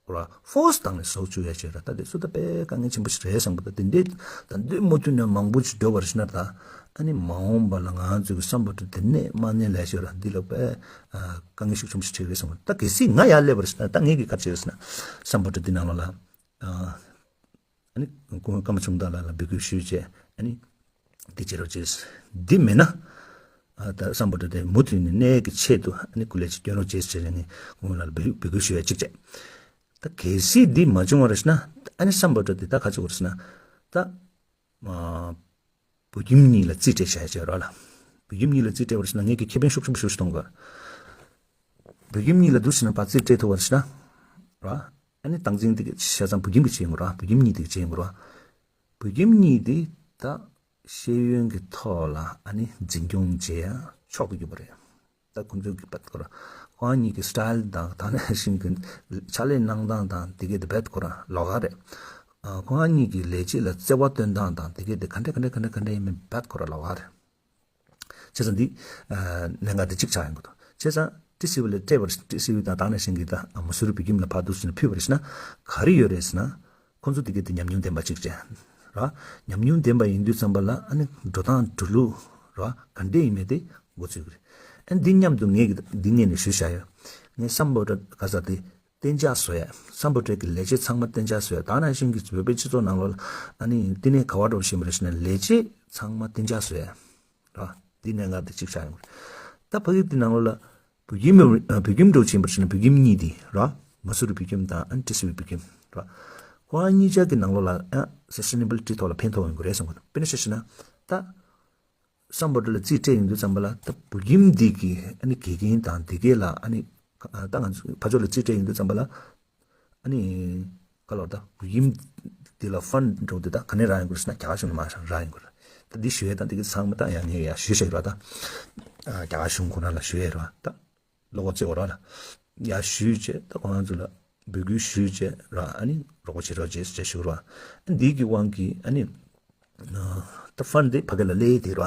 ར་ཕོར་སི་བཏང་ནས་བཟོ་བཅུག་ཡ་བྱས་ར། ད་དེ་ཚོ་ད་དཔེ་དཀའ་ངལ་ཆེན་པོ་ཞིག་རེད་བསམ་གི་འདུག་ད་དེ་འདྲའི་ད་འདི་མུ་མཐུད་ནས་མང་པོ་ཞིག་འགྲོ་བ་རེད་ཟེར་ན། ད་ཨ་ནི་མ་འོངས་པ་ལ་ང་ཚོའི་གི་བསམ་པ་འདྲ་དེ་གནས་མ་གནས་ལབ་བྱས་ར། འདི་ལ་དཔེ་ཨ་དཀའ་ངལ་ཤུགས་ཆེན་པོ་ཞིག་འཕྲད་ཀྱི་རེད་བསམ་གི་འདུག་ད་གལ་སྲིད་ང་ཡར་སླེབས་པ་རེད་ཟེར་ན། ད་ངས་གི་ག་རེ་བྱས་རེད་ཟེར་ན། བསམ་པ་འདྲ་འདི་ནང་ལོགས་ལ་ཨ་ཨ་ནི་སྐུ་ངོ་ཀརྨ་ཆུང་བདག་ལགས་ལ་འབོད་སྐུལ་ཞུས་བྱས། ཨ་ནི་འདི་བྱེད་རོགས་བྱས། འདི་མེད་ན་ཨ་ད་བསམ་པ་འདྲ་དེ་མུ་མཐུད་ནས་གནས་ཀྱི་ཆེད་དུ་ཨ་ནི་སྐུ་ལས་ཅིག་སྐྱོན་རོགས་བྱས་ཟེར་ནས་ངས་སྐུ་ངོ་ལགས་ལ་འབོད་འབོད་སྐུལ་ཞུ་ཡ་གཅིག་བྱས། ད་གལ་སྲིད་འདི་མ་བྱུང་བ་རེད་ཟེར་ན། ཨ་ནི་བསམ་པ་འདྲ་དེ་ད་ག་ཚོད་རེད་ཟེར་ན། ད་ཨ་བོད་ཁྱིམ་གཉིས་ལ་རྩིས་སྤྲད་བྱ་ཡ་བྱས་རོགས་ལ། བོད་ཁྱིམ་གཉིས་ལ་རྩིས་སྤྲད་པ་རེད་ཟེར་ན་ངས་ཀྱི་ཁེ་ཕན་ཤུགས་ཆེན་པོ་ཞེ་པོ་ཞིག་གཏོང་དགོས། བོད་ཁྱིམ་གཉིས་ལ་འདུག་ཟེར་ན་ཕར་རྩིས་སྤྲད་ཐུབ་པ་རེད་ཟེར་ན་ར། ཨ་ནི་སྟངས་འཛིན་དེ་གི་བྱས་ཙང་བོད་ཁྱིམ་གྱི་བྱེད་ཡོང་གི་ར། བོད་ཁྱིམ་གཉིས་དེ་གི་བྱེད་ཡོང་གི་ར། བོད་ཁྱིམ་གཉིས་དེ་ད་ཤེས་ཡོན་གྱི་ཐོག་ལ་ཨ་ནི་འཛིན་སྐྱོང་བྱེད་ཡ་ཆོག་གི་ཡོད་པ་རེད། ད་ཁོང་ཚོ་གི་བད་ཁོ་ར་ཁོང་གཉིས་ཀྱི་སི་ཊའིལ་དང་ད་ནང་བཞིན་གྱི་ཕྱག་ལས་གནང་སྟངས་དང་དེ་གས་དེ་བད་ཁོ་ར་ལོགས་ཀ་རེད། ཨ་ཁོང་གཉིས་ཀྱི་ལས་བྱེད་ལ་བརྩེ་བ་སྟོན་སྟངས་དང་དེ་གས་དེ་ག་འདྲ་ག་འདྲ་ག་འདྲ་ག་འདྲ་ཡིན་མིན་བད་ཁོ་ར་ལོགས་ཀ་རེད། བྱས་ཙང་འདི་ཨ་གནད་འགག་འདི་གཅིག་ཆགས་ཡོང་གི་འདུག་བྱས་ཙང་ཊི་སི་ཝི་ལ་སྤྲད་པར་ཊི་སི་ཝི་དང་ད་ནང་བཞིན་གྱི་ད་མ་སུ་རི་བོད་ཁྱིམ་ལ་ཕར་འདུག་ཟེར་ནས་ཕུལ་བ་རེད་ཟེར་ན་ག་རེ་ཡོད་རེད་ཟེར་ན། ཁོང་ཚོ་དེ་གའི་དེ་ཉམས་མྱོང་ལྡན་པ་གཅིག་རེད། ར། ཉམས་མྱོང་ལྡན་པ་ཡིན་དུས་ཙམ་པ་ལ་ཨ་ནི་འགྲོ་སྟངས་འགྲོ་ལུགས་ར་ག་འདྲས་ཡིན་མེད་དེ་མགོ་ཚོད་ཀྱི་རེད། ཨ་ནི་འདི་མཉམ་དུ་ངས་ཀྱི་འདི་ངས་ནས་ཞུས་བཞག་ཡོད། ངས་སམ་བྷོ་ཊ་ག་ས་དེ་གཏན་འཇགས་བཟོ་ཡ། སམ་བྷོ་ཊ་གི་ལས་བྱེད་ཚང་མ་གཏན་འཇགས་བཟོ་ཡ། ད་ནང་བཞིན་གྱི་བོད་པའི་སྤྱི་ཚོགས་ནང་ལོགས་ལ་ཨ་ནི་བསྟི་གནས་ག་བ་འགྲོ་བཞིན་པ་རེད་ཟེར་ན་ལས་བྱེད་ཚང་མ་གཏན་འཇགས་བཟོ་ཡ། ར། འདི་གནད་འགག་དེ་གཅིག་ཆགས་ཡོང་གི་རེད། ད་ཕ་གི་དེ་ནང་ལོགས་ལ་བོད་ཁྱིམ་བོད་ཁྱིམ་འགྲོ་ཕྱིན་པར་ཕྱིན་ན་བོད་ཁྱིམ་གཉིས་དེ་ར། མ་སུ་རི་བོད་ཁྱིམ་དང་ཨན་ཏི་སི་བི་བོད་ཁྱིམ་ར། ཁོ་རང་གཉིས་ཆ་གི་ནང་ལོགས་ལ་ཨ་སས་ཊེ་ནེ་བི་ལི་ཊི་ཐོག་ལ་ཕན་ཐོགས་ཡོང་གི་རེད་བསམ་གི་འདུག་དཔེར་ན་ཆ་བཞག་ན་ད་སམ་བྷོ་ཊ་ལ་རྩིས་སྤྲད་ཡོང་དུས་ཙམ་པ་ལ་ད་བོད་ཁྱིམ་འདི་གི་ཨ་ནི་དགེ་རྒན་དང་དེ་གས་ལ་ཨ་ནི་ད་ང་ཚོ་ཕར་ཕྱོགས་ལ་རྩིས་སྤྲད་ཡོང་དུས་ཙམ་པ་ལ། ཨ་ནི། ག་ལོར་ད་བོད་ཁྱིམ་འདི་ལ་ཕན་འགྲོ་འདི་ད་ག་ནས་རག་ཡོང་གི་རེད་ཟེར་ན་རྒྱ་གར་གཞུང་ནས་མར་རག་ཡོང་གི་རེད། ད་འདི་ཞུ་ཡས་དང་འདི་གི་ཚང་མ་ད་ཡང་ངས་ཡང་ཞུས་བཞག་ཡོད་ར་ད། རྒྱ་གར་གཞུང་ཁོ་ན་ལ་ཞུ་ཡས་ར་ད། བློ་ཁོག་བརྩེ་བ་ར་ལ། ཡང་ཞུས་བྱས་ད་ཁོ་རང་ཚོ་ལ་འབོད་སྐུལ་ཞུས་བྱས་ར་ཨ་ནི་རོགས་པ་བྱེད་རོགས་བྱེད་ཟེར་ཞུ་ར། འདི་གི་དབང་གིས་ཨ་ནི། ད་ཕན་འདི་ཕ་གི་ལ་སླེབས་དེ་ར།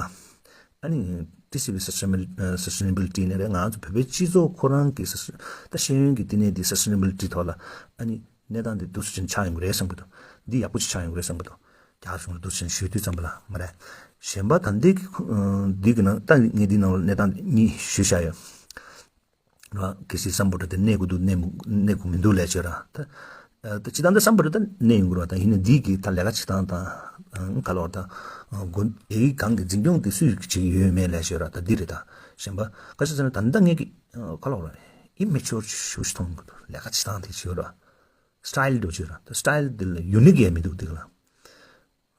ཨ་ནི་ཏི་སི་བི་སས་ཊེ་ནེ་བི་ལི་ཊི་ནས་རེད། ང་ཚོ་བོད་པའི་སྤྱི་ཚོགས་ཁོ་རང་གི་ད་ཤེས་ཡོན་གྱི་བསྟི་གནས་འདི་སས་ཊེ་ནེ་བི་ལི་ཊི་ཐོག་ལ་ཨ་ནི་གནས་སྟངས་འདི་འདུག་སེ་ཆགས་ཡོང་གི་རེད་བསམ་གི་འདུག་འདི་ཡག་པོ་ཞིག་ཆགས་ཡོང་གི་རེད་བསམ་གི་འདུག་རྒྱ་གཞུང་ལ་འདུག་སེ་ཞུ་དུས་ཙམ་པ་ལ་མ་རེད། གཞན་པ་ད་འདི་གི་འདི་གི་ནང་ད་ངས་འདི་ནང་ལ་གནས་སྟངས་གཉིས་ཞུས་བཞག་ཡོད། ར། གལ་སྲིད་སམ་བྷོ་ཊ་དེ་གནས་དགོས་འདུག་གནས་མི་གནས་དགོས་མི་འདུག་ལབ་བྱས་ར། ད་ད་སྤྱིར་བཏང་ད་སམ་བྷོ་ཊ་ད་གནས་ཡོང་གི་ར། ད་ཡིན་ན་འདི་གི་ད་ལས་ཀ་བྱེད་སྟངས་དང་ག་ལོར་ད་དགོན་ཨེ་གང་གི་འཛིན་སྐྱོང་དེ་སུས་བྱེད་ཀྱི་ཡོད་མེད་ལབ་བྱས་ར། ད་འདི་རེད། ད་གཞན་པ་ག་ཤེད་ཟེར་ན་ད་ད་ངས་གི་ག་ལོར་ཨི་མེ་ཅོར་ཞུ་ཞིག་མཐོང་གི་འདུག་ལས་ཀ་བྱེད་སྟངས་དེ་བྱེད་ར། སི་ཊའིལ་འདྲ་བྱེད་ར། ད་སི་ཊའིལ་དེ་ལ་ཡུ་ནིག་ཡང་མི་འདུག་དེ་ག་ལ།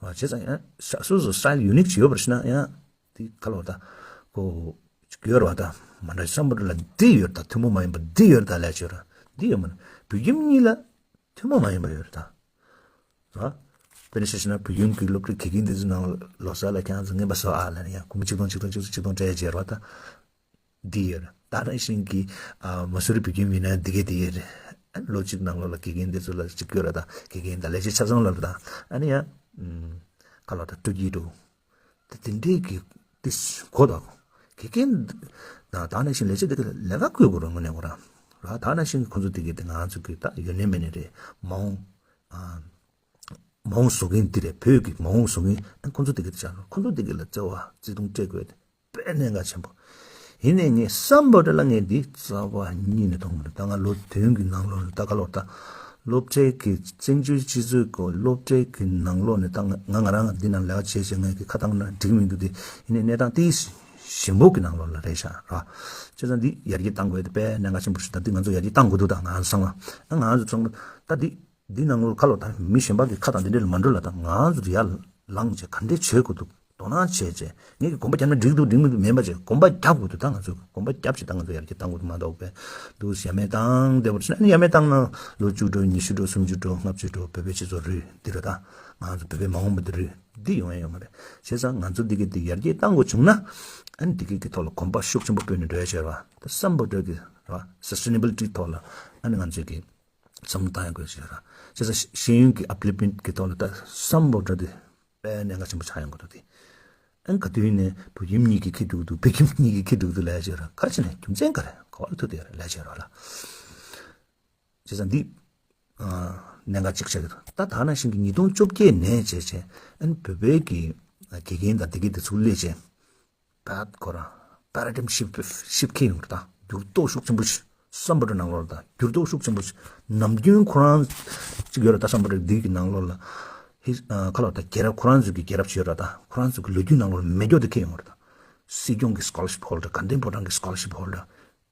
བྱས་ཙང་ཡང་སོ་སོ་སི་ཊའིལ་ཡུ་ནིག་ཅིག་ཡོད་པར་ཤེས་ན་ཡང་དེ་ག་ལོར་ད་ཁོ་ཅིག་ཡོད་ར། ད་མ་འདྲ་སམ་བྷོ་ཊ་ལ་འདི་ཡོད་ད་ཐུན་མོང་མ་ཡིན་པ་འདི་ཡོད་ད་ལབ་བྱས་ར། འདི་ཡོད་མ་ན་བོད་ཁྱིམ་གཉིས་ལ་ཐུན་མོང་མ་ཡིན་པ་ཡོད་ར་ད། ར། དཔེར་ན་ཆ་བཞག་ན་བོད་ཁྱིམ་གྱི་སློབ་གྲྭའི་དགེ་རྒན་དེ་ཚོ་ནང་ལོ་གསར་ལ་ཁྱེད་རང་ཚོ་རྔན་པ་བཟོ་ཨ་ལབ་ན་ཡང་སྒོར་མོ་ཆིག་སྟོང་ཆིག་སྟོང་ཆིག་སྟོང་ཆིག་སྟོང་སྤྲད་བྱས་ར་ད། འདི་ཡོད་ར། ད་ནང་བཞིན་གྱི་ཨ་མ་སུ་རི་བོད་ཁྱིམ་ཡིན་ན་འདི་གས་འདི་ཡོད་རེད། ལོ་གཅིག་ནང་ལོགས་ལ་དགེ་རྒན་འདི་ཚོ་ལ་གཅིག་སྐྱོར་ར་དང་དགེ་རྒན་དང་ལས་བྱེད་ཆ་ཚང་ལ་ར་དང་ཨ་ནི་ཡང་ཁ་ལོ་དང་སྤྲོད་ཀྱི་འདུག་ད་དེ་འདྲས་ཀྱི་ཏིས་གོ་དང་དགེ་རྒན་དང་ད་ནང་བཞིན་ལས་བྱེད་འདི་གས་ལས་ཀ་བསྐོས་དགོས་ར་དངོས་གནས་ཁོ་རང་ར། ད་ནང་བཞིན་གྱི་ཁོ་ཚོ་འདི་གས་དེ་ང་ཚོ་གི་ད་ཡོད་ནས་མེད་ནས་རེད། མ་འོངས་ཨ་མ་འོངས་བཟོ་མཁན་འདི་རེད། བོད་ཀྱི་མ་འོངས་བཟོ་མཁན་ཁོ་ཚོ་འདི་གས་དེ་ཆགས་ཁོ་ཚོ་འདི་གས་ལ་བརྩེ་བ་བརྩེ་དུང་སྤྲད་དགོས་དེ། དཔེ་གནད་འགག་ཆེན་པོ། ཡིན་ནའི་ངས་སམ་བྷོ་ཊ་ལ་ངས་འདི་རྩ་བ་ཉིད་ནས་མཐོང་མི་འདུག་ད་ང་ལོ་བདུན་གྱི་ནང་ལོགས་ནས་ད་ག་ལོར་ད་སློབ་གྲྭའི་གི་བཙན་བྱོལ་སྤྱི་ཚོགས་ཀྱི་སློབ་གྲྭའི་གི་ནང་ལོགས་ནས་ད་ང་ང་ང་རང་འདི་ནང་ལས་ཀ་བྱས་བྱས་ངས་གི་ཁ་བཏང་ན་འགྲིག་མི་འདུག་དེ་ཡིན་ནའི་གནས་སྟངས་དེ་ཞིམ་པོ་གི་ནང་ལོགས་ལ་རེད་ཤག་ར། བྱས་ཙང་འདི་ཡར་རྒྱས་གཏང་དགོས་དེ་དཔེ་གནད་འགག་ཆེན་པོ་ཞིག་ད་འདི་ང་ཚོ་ཡར་རྒྱས་གཏང་དགོས་འདུག་ད་ང་ཚོ་ཚང་མ་ཨ་ང་ཚོ་ཚང་མ་ད་འདི། འདི་ནང་ལོགས་ཁ་ལོ་ད་མི་གཞན་པ་གི་ཁ་དང་འདི་འདྲ་ལ་མ་འགྲོ་ལ་ད་ང་ཚོ་ཡར་ལངས་བྱས་ག་འདྲས་བྱེད་དགོས་འདུག་དོ་སྣང་བྱས་བྱས་ངས་ཀྱི་གོམ་པ་རྒྱབ་ན་འགྲིག་འདུག་འགྲིག་མི་འདུག་མེད་པ་བྱས་གོམ་པ་རྒྱབ་དགོས་འདུག་ད་ང་ཚོས་གོམ་པ་རྒྱབ་བྱས་ད་ང་ཚོ་ཡར་རྒྱས་གཏང་དགོས་འདུག་མ་གཏོགས་པས་འདུག་ཡ་མེད་བཏང་བསྡད་པར་ཕྱིན་ཨ་ནི་ཡ་མེད་བཏང་ན་ལོ་བཅུ་འགྲོ་ཉི་ཤུ་འགྲོ་སུམ་ཅུ་འགྲོ་ལྔ་བཅུ་འགྲོ་བོད་པའི་སྤྱི་ཚོགས་རུལ་འདི་རུ་ད་ང་ཚོ་བོད་པའི་མ་འོངས་པ་འདི་རུལ་འདི་ཡོང་ཡ་ཡོད་མ་རེད། བྱས་ཙང་ང་ཚོ་འདི་གི་འདི་ཡར་རྒྱས་གཏང་དགོས་བྱུང་ན་ཨ་ནི་འདི་གི་གི་ཐོག་ལ་གོམ་པ་ཤུགས་ཆེན་པོ་སྤོས་ནས་འགྲོ་ཡ་བྱས་ར་ད་སམ་བྷོ་ཊ་གི་ར་སས་ཊེ་ནེ་བི་ལི་ཊི་ཐོག་ལ་ཨ་ནི་ང་ཚོས་གི་བསམ་བློ་བཏང་ཡ་དགོས་ཞེས་ར། བྱས་ཙང་ཤེས་ཡོན་གྱི་ཨབ་ལིཕ་མེན་ཊི་གི་ཐོག་ལ་ད་སམ་བྷོ་ཊ་དེ་དཔེ་གནད་འགག་ཆེན་པོ་ཆགས་ཡོང་གི་འདུག་དེ་ཨ་ནི་ག་དུས་ནས་བོད་ཁྱིམ་གཉིས་ཀྱི་ཁེ་འགྲུག་འདུག་བོད་ཁྱིམ་གཉིས་ཀྱི་ཁེ་འགྲུག་འདུག་ལབ་ཡ་ཅིག་ཡོད་ར། ག་རེ་བྱས་ནས་རྒྱུ་མཚན་ག་རེ་ག་བ་ལ་ཐུག་བསྡད་ཡོད་ར་ལབ་ཡ་ཅིག་ཡོད་ར་ལ། བྱས་ཙང་འདི་ཨ་གནད་འགག་ཅིག་ཆགས་ཀྱི་འདུག་ད་ད་ནང་བཞིན་གྱི་ཉིས་སྟོང་བཅོ་བརྒྱད་ནས་བྱས་བྱས་ཨ་ནི་བོད་པའི་གི་དགེ་རྒན་དང་དེ་གའི་དེ་ཚུར་སླེབས་བྱས། ད་ཁོ་རང་paradigm shift shift ཁེལ་ཡོང་རེད་ད། འགྱུར་ལྡོག་ཤུགས་ཆེན་པོ་ཞིག་སམ་བྷོ་ཊ་ནང་ལོགས་ལ་ད་འགྱུར་ལྡོག་ཤུགས་ཆེན་པོ་ཞིག་ནམ་རྒྱུན་ཁོ་རང་ཅིག་ཡོད་རེད་ད། སམ་བྷོ་ཊ་འདི་གི་ནང་ལོགས་ལ་ཧི་ཨ་ཁ་ལོ་ད་རྒྱལ་རབས་ཁོ་རང་ཚོ་གི་རྒྱལ་རབས་ཅིག་ཡོད་རེད་ད། ཁོ་རང་ཚོ་གི་ལོ་རྒྱུས་ནང་ལོགས་ལ་མེ་སྒྱོགས་དེ་ཁེལ་ཡོང་རེད་ད། སྲིད་སྐྱོང་གི་scholarship holder ག་འདྲའི་important གི་scholarship holder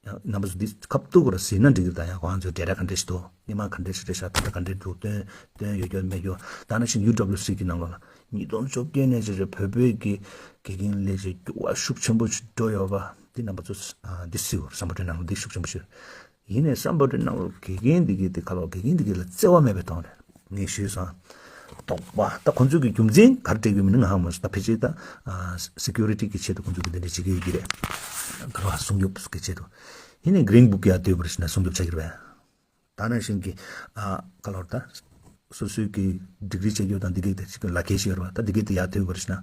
རྣམ་པ་ཚོ་འདི་ཁ་ཐུག་ར་ཟིན་ན་འགྲིག་གི་རེད་ད། ཡང་ཁོ་རང་ཚོའི་data ག་འདྲ་ཞིག་འདུག་སྣེ་མང་ག་འདྲ་ཞིག་རེད་ཤག་ད་ལྟ་ག་འདྲ་འདུག་སྟོན་སྟོན་ཡོད་རྒྱུ་མེད་རྒྱུ། ད་ནང་བཞིན་ཡུ་ཌབ་ལིའུ་སི་གི་ནང་ལོགས་ལ་ཉིས་སྟོང་བཅོ་བརྒྱད་ནས་བྱས་བྱས་བོད་པའི་གི་དགེ་རྒན་ལས་བྱེད་འགྱུར་བ་ཤུགས་ཆེན་པོ་ཞིག་འགྲོ་ཡོད་པ་འདི་རྣམ་པ་ཚོ་ཨ་འདི་སྲིད་པར་སམ་བྷོ་ཊའི་ནང་ལ་འདི་ཤུགས་ཆེན་པོ་ཞིག་ཡིན་ནས་སམ་བྷོ་ཊའི་ནང་ལ་དགེ་རྒན་འདི་གི་དེ་ཁ་ལོ་དགེ་རྒན་འདི་གི་ལ་བརྩེ་བ་མེད་པའི་ཐོག་ནས་ངས་ཞུས་སོང་། དོགས་པ་ད་ཁོང་ཚོས་ཀྱི་རྒྱུ་མཚན་ག་རེ་སྤྲད་ཀྱི་མིན་ང་ཧ་མ་སོང་། ད་ཕལ་ཆེར་ད་security གི་ཆེད་དུ་ཁོང་ཚོས་ཀྱི་འདི་འདྲ་བྱེད་ཀྱི་ཡོད་ཀྱི་རེད། ག་རེ་བ་སྲུང་སྐྱོབ་གི་ཆེད་དུ། ཡིན་ནའི་green book ཡར་བསྡུས་པར་ཕྱིན་ན་སྲུང་སྐྱོབ་བྱ་གི་རེད་པས། ད་ནང་བཞིན་གྱི་ཨ་ག་ལོར་ད་སོ་སོའི་གི་ཌིག་རི་བྱེད་རྒྱུ་དང་འདི་གའི་དེ་ཅིག་ལག་ཁྱེར་ཞིག་ཡོད་རེད་པ། ད་འདི་གའི་དེ་ཡར་བསྡུས་པར་ཕྱིན་ན་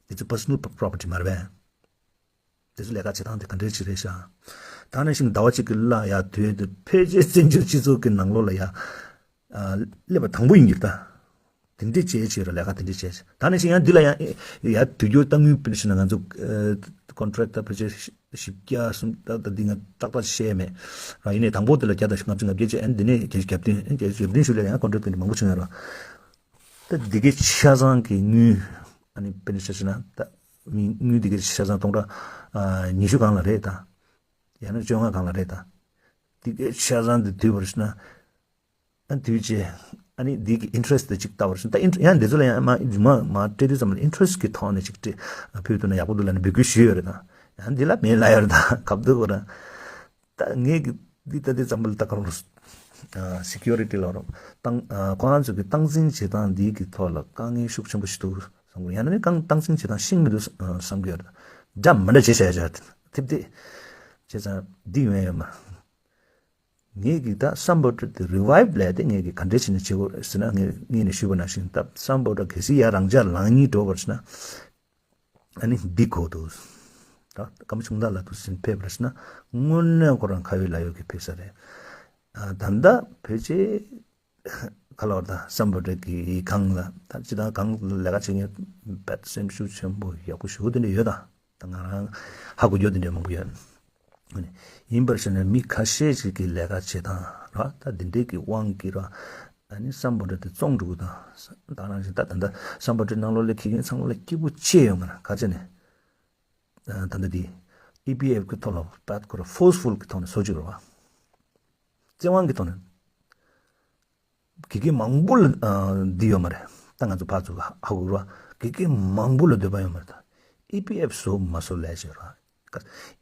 འདི་ཚོ་personal property མ་རེད་པས། དེ་ཚོ་ལས་ཀ་བྱེད་སྟངས་དེ་ག་འདྲའི་ཅིག་རེད་ཤག་ད་ནང་བཞིན་ཟླ་བ་གཅིག་གི་གླ་ཡར་བསྡུས་དེ་ཕལ་ཆེར་བཙན་བྱོལ་སྤྱི་ཚོགས་ཀྱི་ནང་ལོགས་ལ་ཡ་ཨ་སླེབས་པ་དང་པོ་ཡིན་གྱི་རེད་ད། དེ་འདྲས་བྱས་བྱས་ར་ལས་ཀ་དེ་འདྲས་བྱས། ད་ནས་ཤི་ཡང་འདི་ལ་ཡང་ཡ་དུས་རྒྱུན་ད་དངུལ་དཔེར་ན་ང་ཚོ་ཀོན་ཊེག་ཊར་ཕལ་ཆེར་བཞི་བརྒྱ་གསུམ་ད་ད་འདི་ང་ཏག་ཏག་བཤད་མེད་ར། ཡིན་ནའི་དང་པོ་དེ་ལ་བརྒྱ་དང་ལྔ་བཅུ་ང་བརྒྱད་བྱས། ཨ་ནི་འདི་ནས་བརྒྱད་ཅུ་གྱ་བདུན་བརྒྱད་ཅུ་གྱ་བདུན་ཞུ་ལས་ཡང་ཀོན་ཊེག་ཊར་དེ་འདྲས་མང་པོ་བྱུང་ཡོད་ར། ད་འདི་གའི་ཆ་ཚང་གི་དངུལ་ཨ་ནི་དཔེར་ན་ཆ་བཞག་ན་ད་མི་དངུལ་འདི་གའི་ཆ་ཚང་སྟོང་ཕྲག་ཉི་ཤུ་སྒང་ལ་རེད་ད། ཡང་ན་བཅོ་ལྔ་སྒང་ལ་རེད་ད། འདི་གའི་ཆ་ཚང་འདི་བསྡུས་པར་ཞུ་ན། ཨ་དུས་རྗེས། ཨ་ནི་འདི་གི་ཨིན་ཊེ་རེ་སི་ཊི་དེ་གཅིག་ལྟ་བར་ཞིག་ད་ཨིན་ཡང་འདི་ཚོ་ལ་ཡང་མ་མ་སྤྲད་དུས་ཙམ་ལ་ཨིན་ཊེ་རེ་སི་ཊི་གི་ཐོག་ནས་གཅིག་སྤྲད་ཕུལ་ཐུབ་ན་ཡག་པོ་འདུག་ལབ་ནས་འབོད་སྐུལ་ཞུས་ཡོད་རེད་ད། ཡང་འདི་ལ་མེད་ལབ་ཡོད་རེད་ད་གབ་འདུག་གོ་ར། ད་ངས་གི་འདི་ལྟ་དུས་ཙམ་པ་ལ་ད་ག་རང་སི་ཀིའུ་རི་ཊི་ལ་རོ་ཏང་ཁོ་རང་ཚོ་གི་སྟངས་འཛིན་བྱེད་སྟངས་འདི་གི་ཐོག་ལ་དཀའ་ངལ་ཤུགས་ཆེན་པོ་ཞིག་འདུག་བསམ་གི་ཡང་ན་ནི་རྐང་སྟངས་འཛིན་བྱེད་སྟངས་ཤེས་མི་འདུག་བསམ་གི་ཡོད་རེད། འདྲ་མི་འདྲ་བྱེད་བྱ་ཡ་བྱ་ཐིབ་ཐིབ་བྱས་ཙང་འདི་ཡོང་ཡ་ཡོད་མ། ངས་ཀྱི་ད་སམ་བྷོ་ཊ་དེ་རི་ཝའིབ་ལས་དེ་ངས་ཀྱི་ག་འདྲས་བྱས་ནས་བྱེད་དགོས་ཟེར་ན། ངས་ངས་ནས་ཞུས་པ་ནང་བཞིན་ད་སམ་བྷོ་ཊ་གལ་སྲིད་ཡར་རང་འཇགས་ལངས་སྙིང་འདོད་པར་བྱས་ན། ཨ་ནི་འདི་གོ་འདུག་ད་སྐར་མ་ཆུང་བདག་ལ་དུ་ཟིན་ཕེབས་པར་བྱས་ན་དངོས་གནས་ཁོ་རང་ཁ་ཡོད་ལག་ཡོད་ཀྱི་ཕེབས་ས་རེད། ད་ལྟ་བོད་ཆེ་ཁ་ལོར་ད་སམ་བྷོ་ཊ་གི་གང་ལ་ད་ཅི་ད་གང་ལ་ལས་ཀ་བྱེད་མཁན་བེད་སེམས་ཤུགས་ཆེན་པོ་ཡག་པོ་ཞུ་དེ་འདྲ་ཡོད་ད། ད་ང་རང་ཧ་གོ་རྒྱུ་དེ་འདྲ་མང་པོ་ཡོད། ཡིན་པར་བྱས་ན་མི་ཁ་ཤས་ཤིག་གི་ལས་ཀ་བྱེད་སྟངས་ར་ད་འདི་འདྲས་ཀྱི་དབང་གིས་ར་ཨ་ནི་སམ་བྷོ་ཊ་དེ་བཙོང་འགྲོ་གི་དང་ད་ནང་བཞིན་ད་ད་ལྟ་སམ་བྷོ་ཊའི་ནང་ལོགས་ལ་ཁེ་མཁན་ཚང་མ་ལ་སྐྱིད་པོ་ཆེ་ཡོད་མ་རེད་ག་ཅེ་ནས། ད་ལྟ་འདི་ཨི་པི་ཨེཕ་གི་ཐོག་ལ་པད་ཁོ་ར་ཕོར་སི་ཕུལ་གི་ཐོག་ནས་བཟོ་བཅུག་ར་བ། བཙན་དབང་གི་ཐོག་ནས། དགེ་རྒན་མང་པོ་ལ་འདི་ཡོད་མ་རེད། ད་ང་ཚོ་ཕར་ཚུར་ཧ་གོ་ར་དགེ་རྒན་མང་པོ་ལ་འདོད་པ་ཡོད་མ་རེད་ད། ཨི་པི་ཨེཕ་བཟོ་མ་བཟོ་ལས་བྱེད་ར།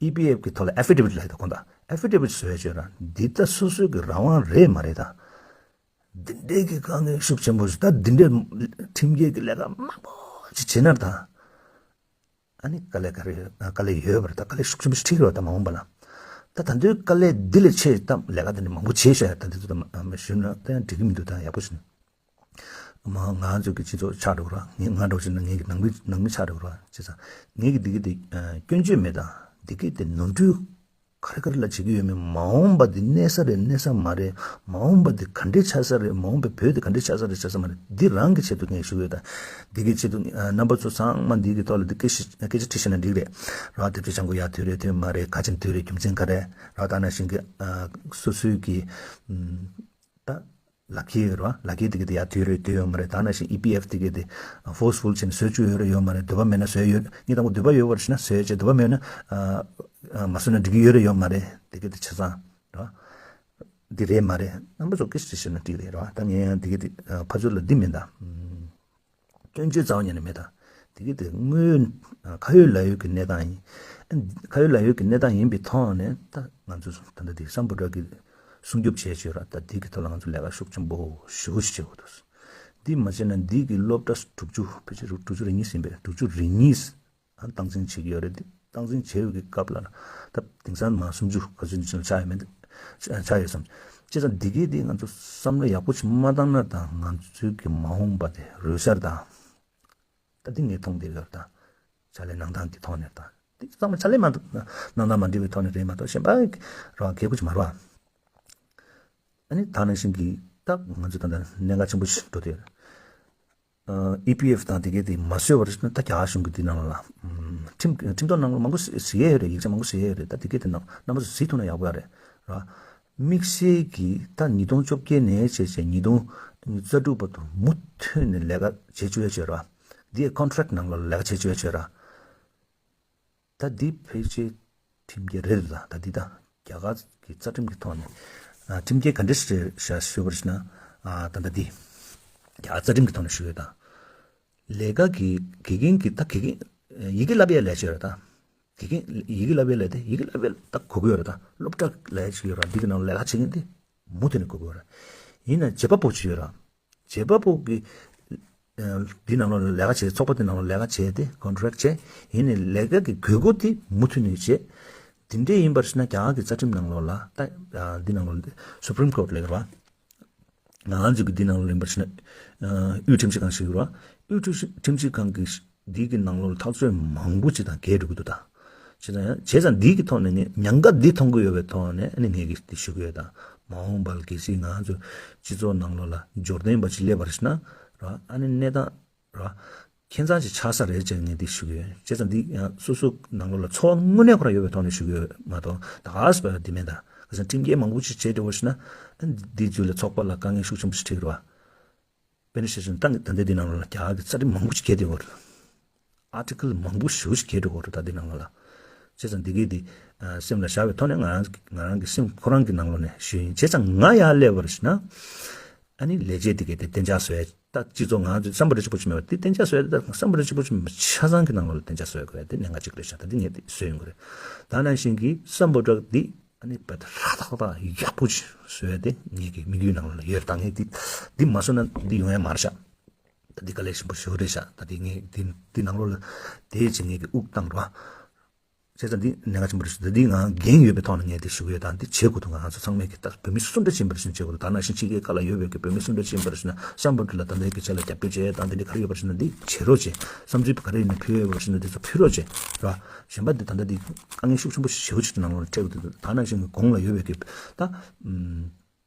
ཨི་པི་ཨེཕ་གི་ཐོག་ལ་ཨེ་ཕི་ཌེ་བིད་ལ་ཡོད་ད་གོ་ད་ཨེ་ཕི་ཌེ་བིད་བཟོ་ཡ་བྱེད་ར་འདི་ད་སོ་སོའི་གི་རང་དབང་རེད་མ་རེད་ད། འདི་འདྲའི་གི་དཀའ་ངལ་ཤུགས་ཆེན་པོ་ཞིག་ད་འདི་འདྲའི་ཁྲིམས་འགལ་གི་ལས་ཀ་མང་པོ་ཞིག་བྱེད་ན་ད། ཨ་ནི་དཀའ་ལས་ག་རེ་ཡོད་དཀའ་ལས་ཡོད་པ་རེད་ད་དཀའ་ལས་ཤུགས་ཆེན་པོ་ཞིག་འཕྲད་ཀྱི་རེད་བ་ད་མ་འོངས་པ་ལ། ད་ད་དུང་དཀའ་ལས་འདི་ལས་ཆེ་ད་ལས་ཀ་དེ་འདྲ་མང་པོ་བྱས་ཤག་ད་འདི་ཚོ་ད་མ་ཞུས་ན་ད་ཡང་འགྲིག་གི་མི་འདུག་ད་ཡག་པོ་ཞིག་མ་ང་ཚོ་གི་སྤྱི་ཚོགས་ཆགས་འགྲོ་གི་རེད་ངས་ང་འདྲ་བོ་ཞིག་ན་ངས་ཀྱི་ནང་མི་ནང་མི་ཆགས་འགྲོ་གི་རེད་བྱས་ཙང་ངས་ཀྱི་འདི་གི་དེ་སྐྱོན་བརྗོད་མེད་ད་འདི་གི་དེ་ནོར་འཁྲུལ། ག་རེ་ག་རེ་ལ་བྱེད་ཀྱི་ཡོད་མེད་མ་འོངས་པ་འདི་གནས་ས་རེད་གནས་ས་མ་རེད་མ་འོངས་པ་འདི་ག་འདྲས་ཆགས་ས་རེད་མ་འོངས་པའི་བོད་འདི་ག་འདྲས་ཆགས་ས་རེད་ཆགས་ས་མ་རེད་འདི་རང་གི་ཆེད་དུ་ངས་ཞུ་གི་ཡོད་ད། འདི་གི་ཆེད་དུ་རྣམ་པ་ཚོ་ཚང་མ་འདི་གི་ཐོག་ལ་འདི་སྐད་ཆ་སྐད་ཆ་དྲིས་ཤེས་ན་འགྲིག་རེད་ར་དེབ་ཆ་སྦྱང་དགོས་ཡ་དུས་རེད་དུས་མ་རེད་ག་ཅིན་དུས་རེད་རྒྱུ་མཚན་ག་རེད་ར་ད་ནང་བཞིན་གི་སོ་སོའི་གི་ད། ལག་ཁྱེར་ཡོད་རེད་བ། ལག་ཁྱེར་དེ་ག་དེ་ཡར་དུས་རེ་དུས་ཡོད་མ་རེད། ད་ནང་བཞིན་ཨི་པི་ཨེཕ་དེ་ག་དེ་ཕོར་སི་ཕུལ་བྱས་ནས་བཟོ་བཅུག་ཡོད་རེད་ཡོད་མ་རེད། འདོད་པ་མེད་ན་བཟོས་ཡོད། ངས་དང་པོ་འདོད་པ་ཡོད་པར་བྱས་ན་བཟོས་བྱས་འདོད་པ་མེད་ན་མ་བཟོས་ན་འགྲིག་གི་ཡོད་རེད་ཡོད་མ་རེད། དེ་ག་དེ་ཆ་ཚང་རེད་བ། འདི་རེད་མ་རེད། རྣམ་པ་ཚོ་སྐད་ཆ་བཤད་ན་འགྲིག་རེད་རེད་བ། ད་ངས་ཡང་དེ་ག་དེ་ཕར་ཚུར་ལ་འདི་མིན་ད། སྐྱོན་བརྗོད་རྩ་བ་ཉིད་ནས་མེད་ད། དེ་གི་དེ་དངོས་ཁ་ཡོད་ལག་ཡོད་ཀྱི་གནས་སྟངས་ཡིན། ཁ་ཡོད་ལག་ཡོད་ཀྱི་གནས་སྟངས་ཡིན་པའི་ཐོག་ནས་ད་ང་ཚོ་ད་ལྟ་དེ་སམ་བྷོ་ཊ་གི་སྲུང་སྐྱོབ་བྱས་བྱས་ར་ད་དེ་གི་ཐོག་ལ་ང་ཚོ་ལས་ཀ་ཤུགས་ཆེན་པོ་ཞེ་པོ་ཞིག་བྱེད་དགོས་འདུག་འདི་མ་བྱས་ན་འདི་གི་སློབ་གྲྭ་དྲུག་ཅུ་ཕལ་ཆེར་དྲུག་ཅུ་རེ་གཉིས་ཟིན་པས་དྲུག་ཅུ་རེ་གཉིས་སྟངས་འཛིན་བྱེད་ཀྱི་ཡོད་རེད་འདི། སྟངས་འཛིན་བྱེད་ཡོད་ཀྱི་སྐབས་ལ་ད་དེང་སང་མ་སུམ་ཅུ་ག་ཚོད་འདི་ཆགས་ཡོད་མེད་ཆགས་ཡོད་བསམ། བྱས་ཙང་འདི་གས་འདི་ང་ཚོ་བསམ་བློ་ཡག་པོ་ཞིག་མ་བཏང་ན་ད་ང་ཚོའི་གི་མ་འོངས་པ་དེ་རོལ་ཤར་དང་། ད་འདི་ངས་མཐོང་བསྡད་ཡོད་ད། ཕྱག་ལས་གནང་སྟངས་ཀྱི་ཐོག་ནས་ད། འདི་ཚང་མ་ཕྱག་ལས་མ་གནང་སྟངས་མ་འགྲིག་པའི་ཐོག་ནས་རེད་མ་གཏོགས་གཞན་པ་རང་གལ་པོ་ཅིག་མ་རེད་བ། ཨ་ནི་ད་ནང་བཞིན་གྱི་ད་ང་ཚོ་ད་ལྟ་གནད་འགག་ཆེན་པོ་ཞིག་འགྲོ་བསྡད་ཡོད་རེད། ཨི་པི་ཨེཕ་དང་དེ་གའི་དེ་མ་བཟོས་པར་ད་རྒྱ་གར་གཞུང་གི་དེ་ནང་ལ་ཁྲིམས་ཁྲིམས་ཐོག་ནང་ལ་མང་པོ་གཟིགས་ཡས་ཡོད་རེད། ཡིག་ཆ་མང་པོ་གཟིགས་ཡས་ཡོད་རེད། ད་དེ་གའི་དེ་ནང་རྣམ་པ་ཚོ་གཟིགས་ཐུབ་ན་ཡག་པོ་ཡོད་རེད་ར། དམིགས་བསལ་གྱིས་ད་ཉིས་སྟོང་བཅོ་བརྒྱད་ནས་བྱས་བྱས་ཉིས་སྟོང་རྩ་དྲུག་བར་དུ་མུ་མཐུད་ནས་ལས་ཀ་བྱེད་བཅུག་ཡས་བྱས་ར། འདི་ཀོན་ཊེག་ནང་ལ་ལས་ཀ་བྱེད་བཅུག་ཡས་བྱས་ར། ད་འདི་ཕལ་ཆེར་ཁྲིམས་འགལ་རེད་འདུག་ད་འདི་ད་རྒྱ་གར་གྱི་རྩ་ཁྲིམས་ཀྱི་ཐོག་ནས་ཨ་ཁྲིམས་འགལ་ག་འདྲ་ཞིག་བྱས་ཞུས་པར་ཞུ་ན་ཨ་ད་ལྟ་འདི་རྒྱ་གར་རྩ་ཁྲིམས་ཀྱི་ཐོག་ནས་ཞུ་ཡོད་ད། ལས་ཀ་གི་དགེ་རྒན་གྱི་ད་དགེ་རྒན་ཡི་གེ་བསླབ་ཡ་ལས་བྱེད་རེད་ད། དགེ་རྒན་ཡི་གེ་བསླབ་ཡ་ལས་དེ་ཡི་གེ་བསླབ་ཡ་ད་དགོས་ཀྱི་ཡོད་རེད་ད། སློབ་གྲྭ་ལས་ཞིག་ཡོད་ར་འདི་གི་ནང་ལས་ཀ་བྱེད་མཁན་དེ་མུ་མཐུད་ནས་དགོས་ཀྱི་ཡོད་རེད། ཡིན་ན་བྱེད་པ་པོ་ཅིག་ཡོད་ར། བྱེད་པ་པོ་གི་འདི་ནང་ལོགས་ལས་ཀ་བྱེད་ཚོགས་པ་འདི་ནང་ལོགས་ལས་ཀ་བྱས་ཏེ་ཀོན་ཊེག་བྱས་ཡིན་ནའི་ལས་ཀ་གི་དགོས་མཁོ་འདི་མུ་མཐུད་ནས་བྱས། འདི་འདྲས་ཡིན་པར་ཞུ་ན་རྒྱ་གར་གྱི་རྩ་ཁྲིམས་ནང་ལོགས་ལ་ད་འདི་ནང་ལོགས་སུ་པྲིམ་ཀོར་ལབ་ཀྱི་རེད་བ། ང་རང་ཚོ་གི་འདི་ནང་ལོགས་ལ་ཡིན་པར་ཞུ་ན་དབུས་ཁྲིམས་ཞིབ་ཁང་ཞིག་ཡོད་རེད་བ། དབུས་ཁྲིམས་ཞིབ་ཁང་གི་འདི་གི་ནང་ལོགས་ལ་ཐག་གཅོད་མང་པོ་ཅིག་དང་འགལ་འགྲོ་གི་འདུག་ད། བྱས་ཙང་ཡང་བྱས་ཙང་འདི་གི་ཐོག་ནས་ངས་ཉེན་ཁ་འདི་མཐོང་གི་ཡོད་པའི་ཐོག་ནས་ཨ་ནི་ངས་གི་འདི་ཞུ་གི་ཡོད་ད། མ་འོངས་པར་གལ་སྲིད་ང་ཚོ་སྤྱི་ཚོགས་ནང་ལོགས་ལ་འབྱོར་ལྡན་པ་ཅིག་སླེབས་པར་ཞུ་ན་ ར། ཨ་ནི་གནས་སྟངས་ར། ཁྱད་མཚར་ཅིག་ཆགས་ས་རེད་ཅེས་ངས་འདི་ཞུ་གི་ཡོད། བྱས་ཙང་འདི་ཡང་སོ་སོ་ནང་ལོགས་ལ་ཚོར་བ་དངོས་གནས་ཁོ་རང་ཡོད་པའི་ཐོག་ནས་ཞུ་གི་ཡོད་མ་གཏོགས། ད་ག་སེ་བ་འདི་མེད་ད། ཁ་སང་ཁྲིམས་འགལ་མང་པོ་ཞིག་བྱས་འགྲོ་བ་ཞིག་ན། ཨ་ནི་འདི་རྒྱུད་ལ་ཚོགས་པ་ལ་དཀའ་ངལ་ཤུགས་ཆེན་པོ་ཞིག་འཕྲད་ཀྱི་རེད་བ། དཔེར་ན་བཤད་ན་ད་ད་ལྟའི་འདི་ནང་ལོགས་ལ་རྒྱ་གར་གྱི་རྩ་ཁྲིམས་མང་པོ་ཞིག་འགལ་བསྡད་ཡོད་རེད། ཨར་ཊི་ཀལ་མང་པོ་ཞེ་པོ་ཞིག་འགལ་འགྲོ་གི་རེད་ད་འདི་ནང་ལོགས་ལ། བྱས་ཙང་འདི་གས་འདི་ཨ་སེམས་ལ་བཞག་པའི་ཐོག་ནས་ང་རང་ང་རང་གི་སེམས་ཁོ་རང་གི་ནང་ལོགས་ནས་ཞུས་ཡིན། བྱས་ཙང་ང་ཡར་སླེབས་པར་ཞིག་ན། ཨ་ནི་ལས་བྱེད་འདི་གས་དེ་གཏན་འཇགས་བཟོ་ཡ། ད་སྤྱི་ཚོགས་ང་ཚོ་སམ་བྷོ་ཊ་གཅིག་པོ་ཅིག་མེད་པ་འདི་གཏན་འཇགས་བཟོ་ཡ། ད་སམ་བྷོ་ཊ་གཅིག་པོ་ཅིག་མེད་པ་ཆ་ཚང་གི་ནང་ལོགས་ལ་གཏན་འཇགས་བཟོ་ཡ་དགོས་ཡ་དེ་གནད་འགག་གཅིག་རེད་ཤག་ད་འདི་ངས་འདི་བཟོས་ཡོང་གི་རེད། ད་ནང་བཞིན་གྱི་སམ་བྷོ་ཊ་འདི་ཨ་ནི་བད་ར་ཐག་ཐག་ཡག་པོ་ཅིག་བཟོ་ཡ་དེ་ངེད་ཀྱི་དམིགས་ཡུལ་ནང་ལོགས་ལ་ཡོད་རེད། ད་ངས་འདི་འདི་མ་བཟོས་ན་འདི་ཡོང་ཡ་མ་རེད་ཤག་ད་འདི་དཀའ་ལས་ཆེན་པོ་ཞེ་པོ་རེད་ཤག་ད་འདི་ངས་འདི་འདི་ནང་ལོགས་ལ་དེ་ཅིག་ངེད་ཀྱི་དབུགས་བཏང་རོགས། བྱས་ཙང་འདི་གནད་འགག་ཆེན་པོ་རེད་ཤག་ད་འདི་ང་འགན་ཡོད་པའི་ཐོག་ནས་ངས་འདི་ཞུ་གི་ཡོད། ད་འདི་བྱེད་དགོས་འདུག་ང་ཚོ་ཚང་མས་ཀྱི་ད་བོད་མི་སུ་འདྲ་ཅིག་ཡིན་པར་ཤེས་བྱེད་དགོས་འདུག་ད་ནང་བཞིན་ཕྱི་རྒྱལ་ཁག་ལ་ཡོད་པའི་གི་བོད་མི་སུ་འདྲ་ཅིག་ཡིན་པར་ཤེས་ན་སམ་བྷོ་ཊ་ལ་ད་ལྟའི་གི་ཆ་ལ་རྒྱབ་སྐྱོར་བྱེད་ད་འདི་འདྲ་ག་རེ་ཡོད་པར་ཤེས་ན་འདི་བྱེད་རོགས་བྱེད། བསམ་ཚུལ་ག་རེ་ཡིན་ན་ཕུལ་ཡོད་པར་ཤེས་ན་འདི་ཚོ་ཕུལ་རོགས་བྱེད་ར། གཞན་པ་འདི་ད་ལྟ་འདི་དཀའ་ངལ་ཤུགས་ཆེན་པོ་ཞེ་པོ་ཅིག་ནང་ལ་འཕྲད་དགོས་འདུག་ད་ནང་བཞིན་གི་གོང་ལ་ཡོད་པའི་གི་ད་ཨུམ།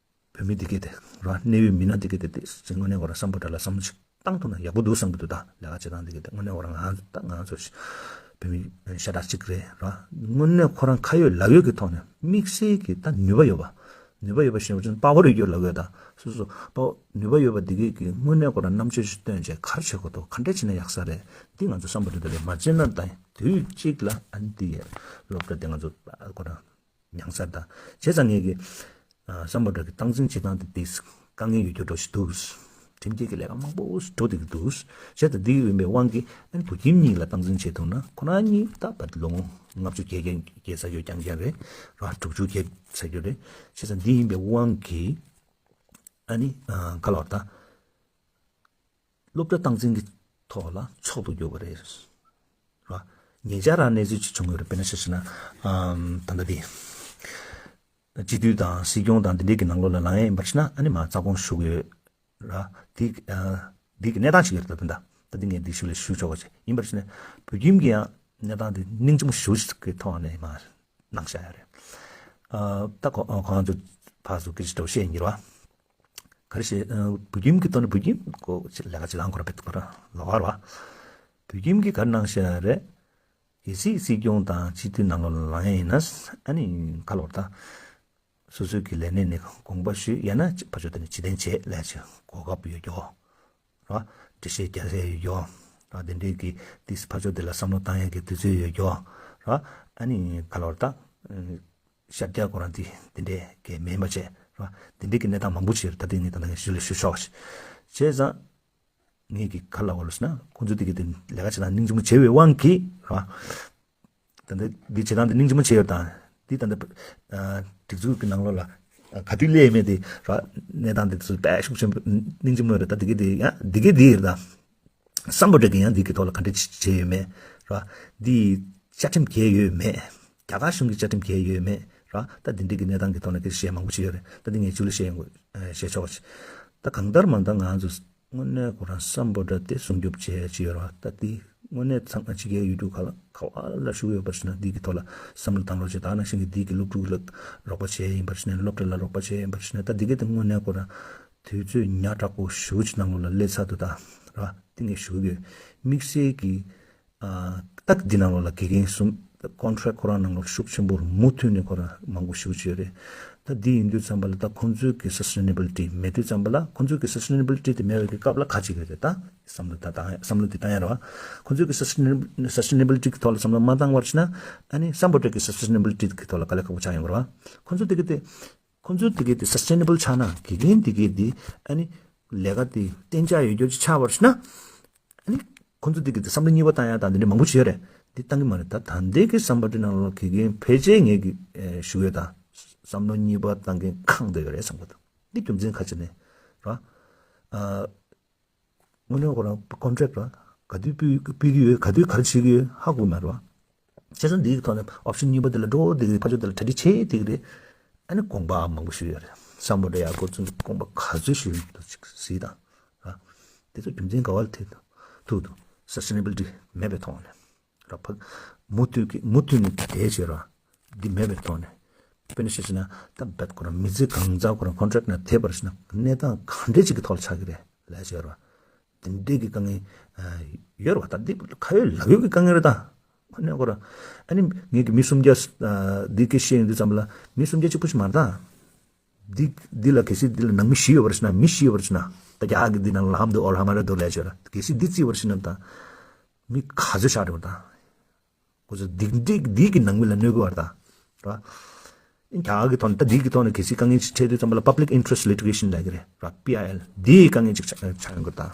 བོད་མི་འདི་གས་དེ་ར་གནད་ཡོད་མི་སྣ་འདི་གས་དེ་དེ་དངོས་གནས་ཁོ་རང་སམ་བྷོ་ཊ་ལ་བསམ་བློ་ཞིག་བཏང་ཐུབ་ན་ཡག་པོ་འདུག་བསམ་གི་འདུག་ད་ལས་ཀ་བྱེད་སྟངས་འདི་གས་དེ་དངོས་གནས་ཁོ་རང་ང་ད་ང་ཚོ་བོད་མི་ཤ་སྟག་གཅིག་རེད་ར། དངོས་གནས་ཁོ་རང་ཁ་ཡོད་ལག་ཡོད་ཀྱི་ཐོག་ནས་དམིགས་བསལ་གྱི་ད་ནུས་པ་ཡོད་པ། ནུས་པ་ཡོད་པ་ཞེས་པ་ཅིན་པ་ཝར་ཡོད་རྒྱུ་ལབ་དགོས་ད། སོ་སོ་པ་ནུས་པ་ཡོད་པ་འདི་གས་ཀྱི་དངོས་གནས་ཁོ་རང་རྣམ་དཔྱོད་ཞིག་བཏོན་བྱས་ག་རེ་བྱེད་དགོས་འདུག་ག་འདྲས་བྱས་ན་ཡག་ས་རེད། འདི་ང་ཚོ་སམ་བྷོ་ཊ་འདི་ལས་མ་བྱས་ན་ད་དུས་གཅིག་ལ་ཨ་ནི་འདི་ཡས་སློབ་གྲྭ་དེ་ང་ཚོ་ཁོ་རང་མྱངས་ཚར་དང་། བྱས་ཙང་ངས་ཀྱི་ཨ་སམ་བྷོ་ཊ་གི་སྟངས་འཛིན་བྱེད་སྟངས་དེ་དེ་དཀའ་ངལ་ཡོད་རྒྱུ་འགྲོ་ཞིག་འདུག་ཁྲིམས་འགལ་གྱི་ལས་ཀ་མང་པོ་འགྲོ་བསྡད་ཀྱི་འདུག་བྱས་ཙང་འདི་ཡིན་པའི་དབང་གིས་ཨ་ནི་བོད་ཁྱིམ་གཉིས་ལ་སྟངས་འཛིན་བྱེད་ཐུབ་ན་ཁོ་རང་གཉིས་ད་བར་ལོ་ངོ་ལྔ་བཅུ་བརྒལ་མཁན་བརྒལ་ཚར་རྒྱུ་རྐྱང་རྐྱང་རེད་ར། དྲུག་ཅུ་བརྒལ་ཚར་རྒྱུ་རེད། བྱས་ཙང་འདི་ཡིན་པའི་དབང་གིས་ཨ་ནི་ཨ་ག་ལབ་དགོས་རེད་ད། སློབ་གྲྭ་སྟངས་འཛིན་གྱི་ཐོག་ལ་མཆོག་ཏུ་གྱུར་པ་རེད། ར། ཉེ་ཆར་རང་གནས་ཚུལ་ཅིག་བྱུང་ཡོད་རེད། དཔེར་ན་ཆ་བཞག་ན་ཨམ་ད་ལྟ་དེ་སྤྱི་འཐུས་དང་སྲིད་སྐྱོང་དང་འདི་འདྲས་ཀྱི་ནང་ལོགས་ལ་ལངས་ཡ་ཡིན་པར་བྱས་ན་ཨ་ནི་མར་རྩ་དགོངས་ཞུ་གི་ཡོད་ར། དེ་ཨ་འདི་གི་གནས་སྟངས་ཤིག་ཡོད་རེད། ད་ད་ད་འདི་ངས་འདི་ཞུ་ལ་ཞུ་ཆོག་པ་ཅིག་ཡིན་པར་བྱས་ན་བོད་ཁྱིམ་གྱི་ཡང་གནས་སྟངས་དེ་སྙིང་རྗེ་མོ་ཞེ་པོ་ཅིག་གི་ཐོག་ནས་མར་གནང་བཞག་ཡོད་རེད། ཨ་ད་ཁོ་ཁོ་རང་ཚོ་ཕར་ཚུར་སྐད་ཆ་འདྲ་བོ་བཤད་ཡིན་གྱི་རེད་བ། ག་རེ་བྱས། ཨ་བོད་ཁྱིམ་གྱི་ཐོག་ནས་བོད་ཁྱིམ་ཁོ་ལས་ཀ་བྱེད་སྟངས་ཁོ་རང་དཔེ་ཁོ་རང་ལོགས་ཀ་རེད་བ། བོད་ཁྱིམ་གྱིས་ག་རེ་གནང་བཞག་རེད། གལ་སྲིད་སྲིད་སྐྱོང་དང་སྤྱི་འཐུས་ནང་ལོགས་ལ་ལངས་ཡ་ཡིན་ན་ཨ་ནི་ག་ལབ་དགོས་རེད་ད། སོ་སོའི་གི་ལས་གནས་ནས་དགོངས་པ་ཞུས་ཡང་ན་ཕར་ཕྱོགས་དེ་ནས་ཕྱིར་འཐེན་བྱེད་ལས་བྱེད་གོ་སྐབས་ཡོད་རྒྱུ་རེད་བ། འགྲེལ་བཤད་རྒྱག་ཡ་ཡོད་རྒྱུ་རེད་བ། དེ་འདྲའི་གི་དེ་ཕར་ཕྱོགས་དེ་ལ་བསམ་བློ་བཏང་ཡ་གི་དུས་ཚོད་ཡོད་རྒྱུ་རེད་བ། ཨ་ནི་ག་ལབ་དགོས་རེད་ད། ཤར་རྒྱག་ཁོ་རང་དེ་དེ་འདྲའི་གི་མིན་པ་བྱས་ར། དེ་འདྲའི་གི་གནས་སྟངས་མང་པོ་ཅིག་ཡོད་རེད། ད་དེ་ངས་ད་ལྟ་ངས་ཞུ་ལ་ཞུ་ཆོག་བྱས་ཙང་། ངས་ཀྱི་ག་ལབ་དགོས་རེད་ཟེར་ན་ཁོང་ཚོ་དེ་གི་དེ་ལས་ཀ་བྱེད་སྟངས་སྙིང་རྗེ་མོ་བྱས་པའི་དབང་གིས་ར། ད་ལྟ་འདི་བྱེད་སྟངས་དེ་སྙིང་རྗེ་མོ་བྱས་ཡོད་དང་། འདི་ད་ལྟ་ཨ་སྒྲིག་འཛུགས་ཀྱི་ནང་ལོགས་ལ་ག་དུས་སླེབས་ཡོད་མེད་དེ་ར། གནས་སྟངས་དེ་ཚོ་དཔེ་ཤུགས་ཆེན་པོ་སྙིང་རྗེ་མོ་ཡོད་རེད། ད་དེ་གི་དེ་ཡང་དེ་གི་དེ་ཡིན་རེད་ད། སམ་བྷོ་ཊ་གིས་ཡང་འདི་གི་ཐོག་ལ་ག་འདྲ་བྱས་ཡོད་མེད་ར། འདི་བཅའ་ཁྲིམས་འགལ་ཡོད་མེད། རྒྱ་གར་གཞུང་གི་བཅའ་ཁྲིམས་འགལ་ཡོད་མེད་ར། ད་འདི་འདྲའི་གི་གནས་སྟངས་ཀྱི་ཐོག་ནས་སྐད་ཆ་བཤད་མང་པོ་ཅིག་ཡོད་རེད། ད་འདི་ངས་ཅིག་ལ་བཤད་ཡོང་དགོས་བཤད་ཆོག་ཅིག་ད་གང་ལྟར་མ་ལྟར་ང་ཚོ་དངོས་གནས་ཁོ་རང་སམ་བྷོ་ཊ་དེ་སྲུང་སྐྱོབ་བྱེད་ཡ་ཅིག་ཡོད་ར། ད་འདི་དངོས་གནས་ཚང་མ་ཕྱི་རྒྱལ་ཡུལ་གྲུ་ག་ལ་ག་བ་ལ་བཞུགས་ཡོད་པར་ཞུ་ན་འདི་གི་ཐོག་ལ་བསམ་བློ་བཏང་རོགས་བྱེད། ད་ནང་བཞིན་གྱི་འདི་གི་སློབ་ཕྲུག་ལ་རོགས་པ་བྱེད་ཡ་ཡིན་པར་ཞུ་ན་སློབ་གྲྭ་ལ་རོགས་པ་བྱེད་ཡ་ཡིན་པར་ཞུ་ན་ད་འདི་གི་དེ་དངོས་གནས་ཁོ་རང་དུས་ཚོད་ཉག་དྲག་པོ་ཞེ་པོ་ཅིག་ནང་ལོགས་ལ་སླེབས་ཚར་འདུག་ད་ར། དེ་ངས་ཞུ་གི་ཡོད། དམིགས་བསལ་གྱི་ཨ་ད་འདི་ནང་ལོགས་ལ་དགེ་རྒན་གསུམ་ཀོན་ཊེག་ཁོ་རང་ནང་ལོགས་ཤུགས་ཆེན་པོར་མུ་མཐུད་ནས་ཁོ་རང་མང་པོ་ཞེ་པོ་ཅིག་ཡོད་རེད། ད་འདི་ཡིན་དུས་ཙམ་པ་ལ་ད་ཁོང་ཚོའི་གི་སས་ཊེ་ནེ་བི་ལི་ཊི་མེད་དུས་ཙམ་པ་ལ་ཁོང་ཚོའི་གི་སས་ཊེ་ནེ་བི་ལི་ཊི་དེ་མེད་པའི་གི་སྐབས་ལ་ག་བྱེད་ཀྱི་རེད། ད་བསམ་བློ་ད་བཏང་ཡ་བསམ་བློ་འདི་བཏང་ཡ་རེད་བ། ཁོང་ཚོའི་གི་སས་ཊེ་ནེ་སས་ཊེ་ནེ་བི་ལི་ཊི་གི་ཐོག་ལ་བསམ་བློ་མ་བཏང་བར་ཕྱིན་ན་ཨ་ནི་སམ་བྷོ་ཊ་གི་སས་ཊེ་ནེ་བི་ལི་ཊི་གི་ཐོག་ལ་དཀའ་ལས་ཁག་པོ་ཆགས་ཡོང་གི་རེད་བ། ཁོང་ཚོ་དེ་གི་དེ། ཁོང་ཚོ་དེ་གའི་དེ་སས་ཊེ་ནེ་བི་ལི་ཆགས་ན་དགེ་རྒན་དེ་གའི་དེ་ཨ་ནི་ལས་ཀ་དེ་གཏན་འཇགས་ཡོད་རྒྱུ་ཅིག་ཆགས་པར་ན། ཨ་ནི་ཁོང་ཚོ་དེ་གའི་དེ་བསམ་བློ་གཉིས་པ་བཏང་ཡ་དང་དེ་འདྲ་མང་པོ་ཞིག་ཡོད་རེད། འདི་བཏང་གི་མ་རེད། ད་ད་ལྟའི་གི་སམ་བྷོ་ཊ་ནང་ལ་དགེ་རྒན་ཕལ་ཆེར་ངས་གི་ཨེ་ཞུ་ཡོད་ད། བསམ་བློ་གཉིས་པ་བཏང་མཁན་གང་དུ་ཡོད་རེད་བསམ་གི་འདུག་འདི་རྒྱུ་མཚན་ག་ཅི་ནས་ར། ཨ། དངོས་གནས་ཁོ་རང་ཀོན་ཊེག་ར། ག་དུས་སྤུས་སྤུས་ཀྱི་ཡོད། ག་དུས་ག་རེ་བྱེད་ཀྱི་ཡོད་ཧ་གོ་མ་རེད་བ། བྱས་ཙང་འདིའི་ཐོག་ནས་ཨོབ་ཤན་གཉིས་པ་དེ་ལ་འགྲོ་བསྡད་ཀྱི་རེད། ཕར་ཕྱོགས་དེ་ལ་གྲ་སྒྲིག་བྱེད་བསྡད་ཀྱི་རེད། ཨ་ནི་དགོངས་པ་མང་པོ་ཞུས་ཡོད་རེད། སམ་བྷོ་ཊ་ཡག་པོ་བཙུགས། དགོངས་པ་ག་ཚོད་ཞུས་འདུག་ཅིག་གཟིགས་དང་། ར། དེ་ཚོ་རྒྱུ་མཚན་ག་བ་ལ་ཐུག་འདུག་སས་ཊེ་ནེ་བི་ལི་ཊི་མེད་པའི་ཐོག་ནས། ར་ཕ། མུ་མཐུད་ཀྱི་མུ་མཐུད་ནས་བསྡད་བྱས་ར། འདི་མེད་པའི་ཐོག་ནས། དཔེར་ན་བཤད་ན་ད་བད་ཁོ་རང་མི་ཚེ་གང་ཚང་ཁོ་རང་ཀོན་ཊེག་ནང་ཐེབས་པར་ཞིག་ན་གནས་སྟངས་གང་འདྲས་ཅིག་གི་ཐོག་ལ་ཆགས་ཀྱི་རེད་ལས་བྱས་ར། དེ་འདྲའི་གི་དཀའ་ངལ་ཨ་ཡོད་རེད་བ། ད་འདི་ཁ་ཡོད་ལག་ཡོད་ཀྱི་དཀའ་ངལ་རེད་ད། ཨ་ནི་ཁོ་ར་ཨ་ནི་ངས་ཀྱི་མི་སུམ་བརྒྱ་ཨ་འདི་སྐད་བཤད་ཡོང་དུས་ཙམ་པ་ལ་མི་སུམ་བརྒྱ་གཅིག་པུ་ཞིག་མ་རེད་ད། འདི་འདི་ལ་གལ་སྲིད་འདི་ལ་ནང་མི་བཞི་ཡོད་པར་ཤི་ན། མི་བཞི་ཡོད་པར་ཤི་ན། ད་རྒྱ་གི་འདི་ནང་ལ་ཧམ་དུ་ཨོ་ཧ་མ་ར་དོ་ལས་ཆོད་ར། གལ་སྲིད་འདི་རྩིས་པར་ཤི་ན་ད་མི་ག་ཚོད་ཆགས་འགྲོ་ད། ཁོ་ཚོ་འདི་འདི་འདི་གི་ནང་མི་ལ་གནོད་གི་བར་ད། ར། རྒྱ་གི་ཐོག་ནས་ད་འདི་གི་ཐོག་ནས་གལ་སྲིད་དཀའ་ངལ་ཅིག་འཕྲད་དུས་ཙམ་པ་ལ་public interest litigation ལབ་གི་རེད་ར། པི་ཨའི་ཨེལ། འདི་དཀའ་ངལ་ཅིག་ཆགས་ཆགས་ཡོང་གི་ད།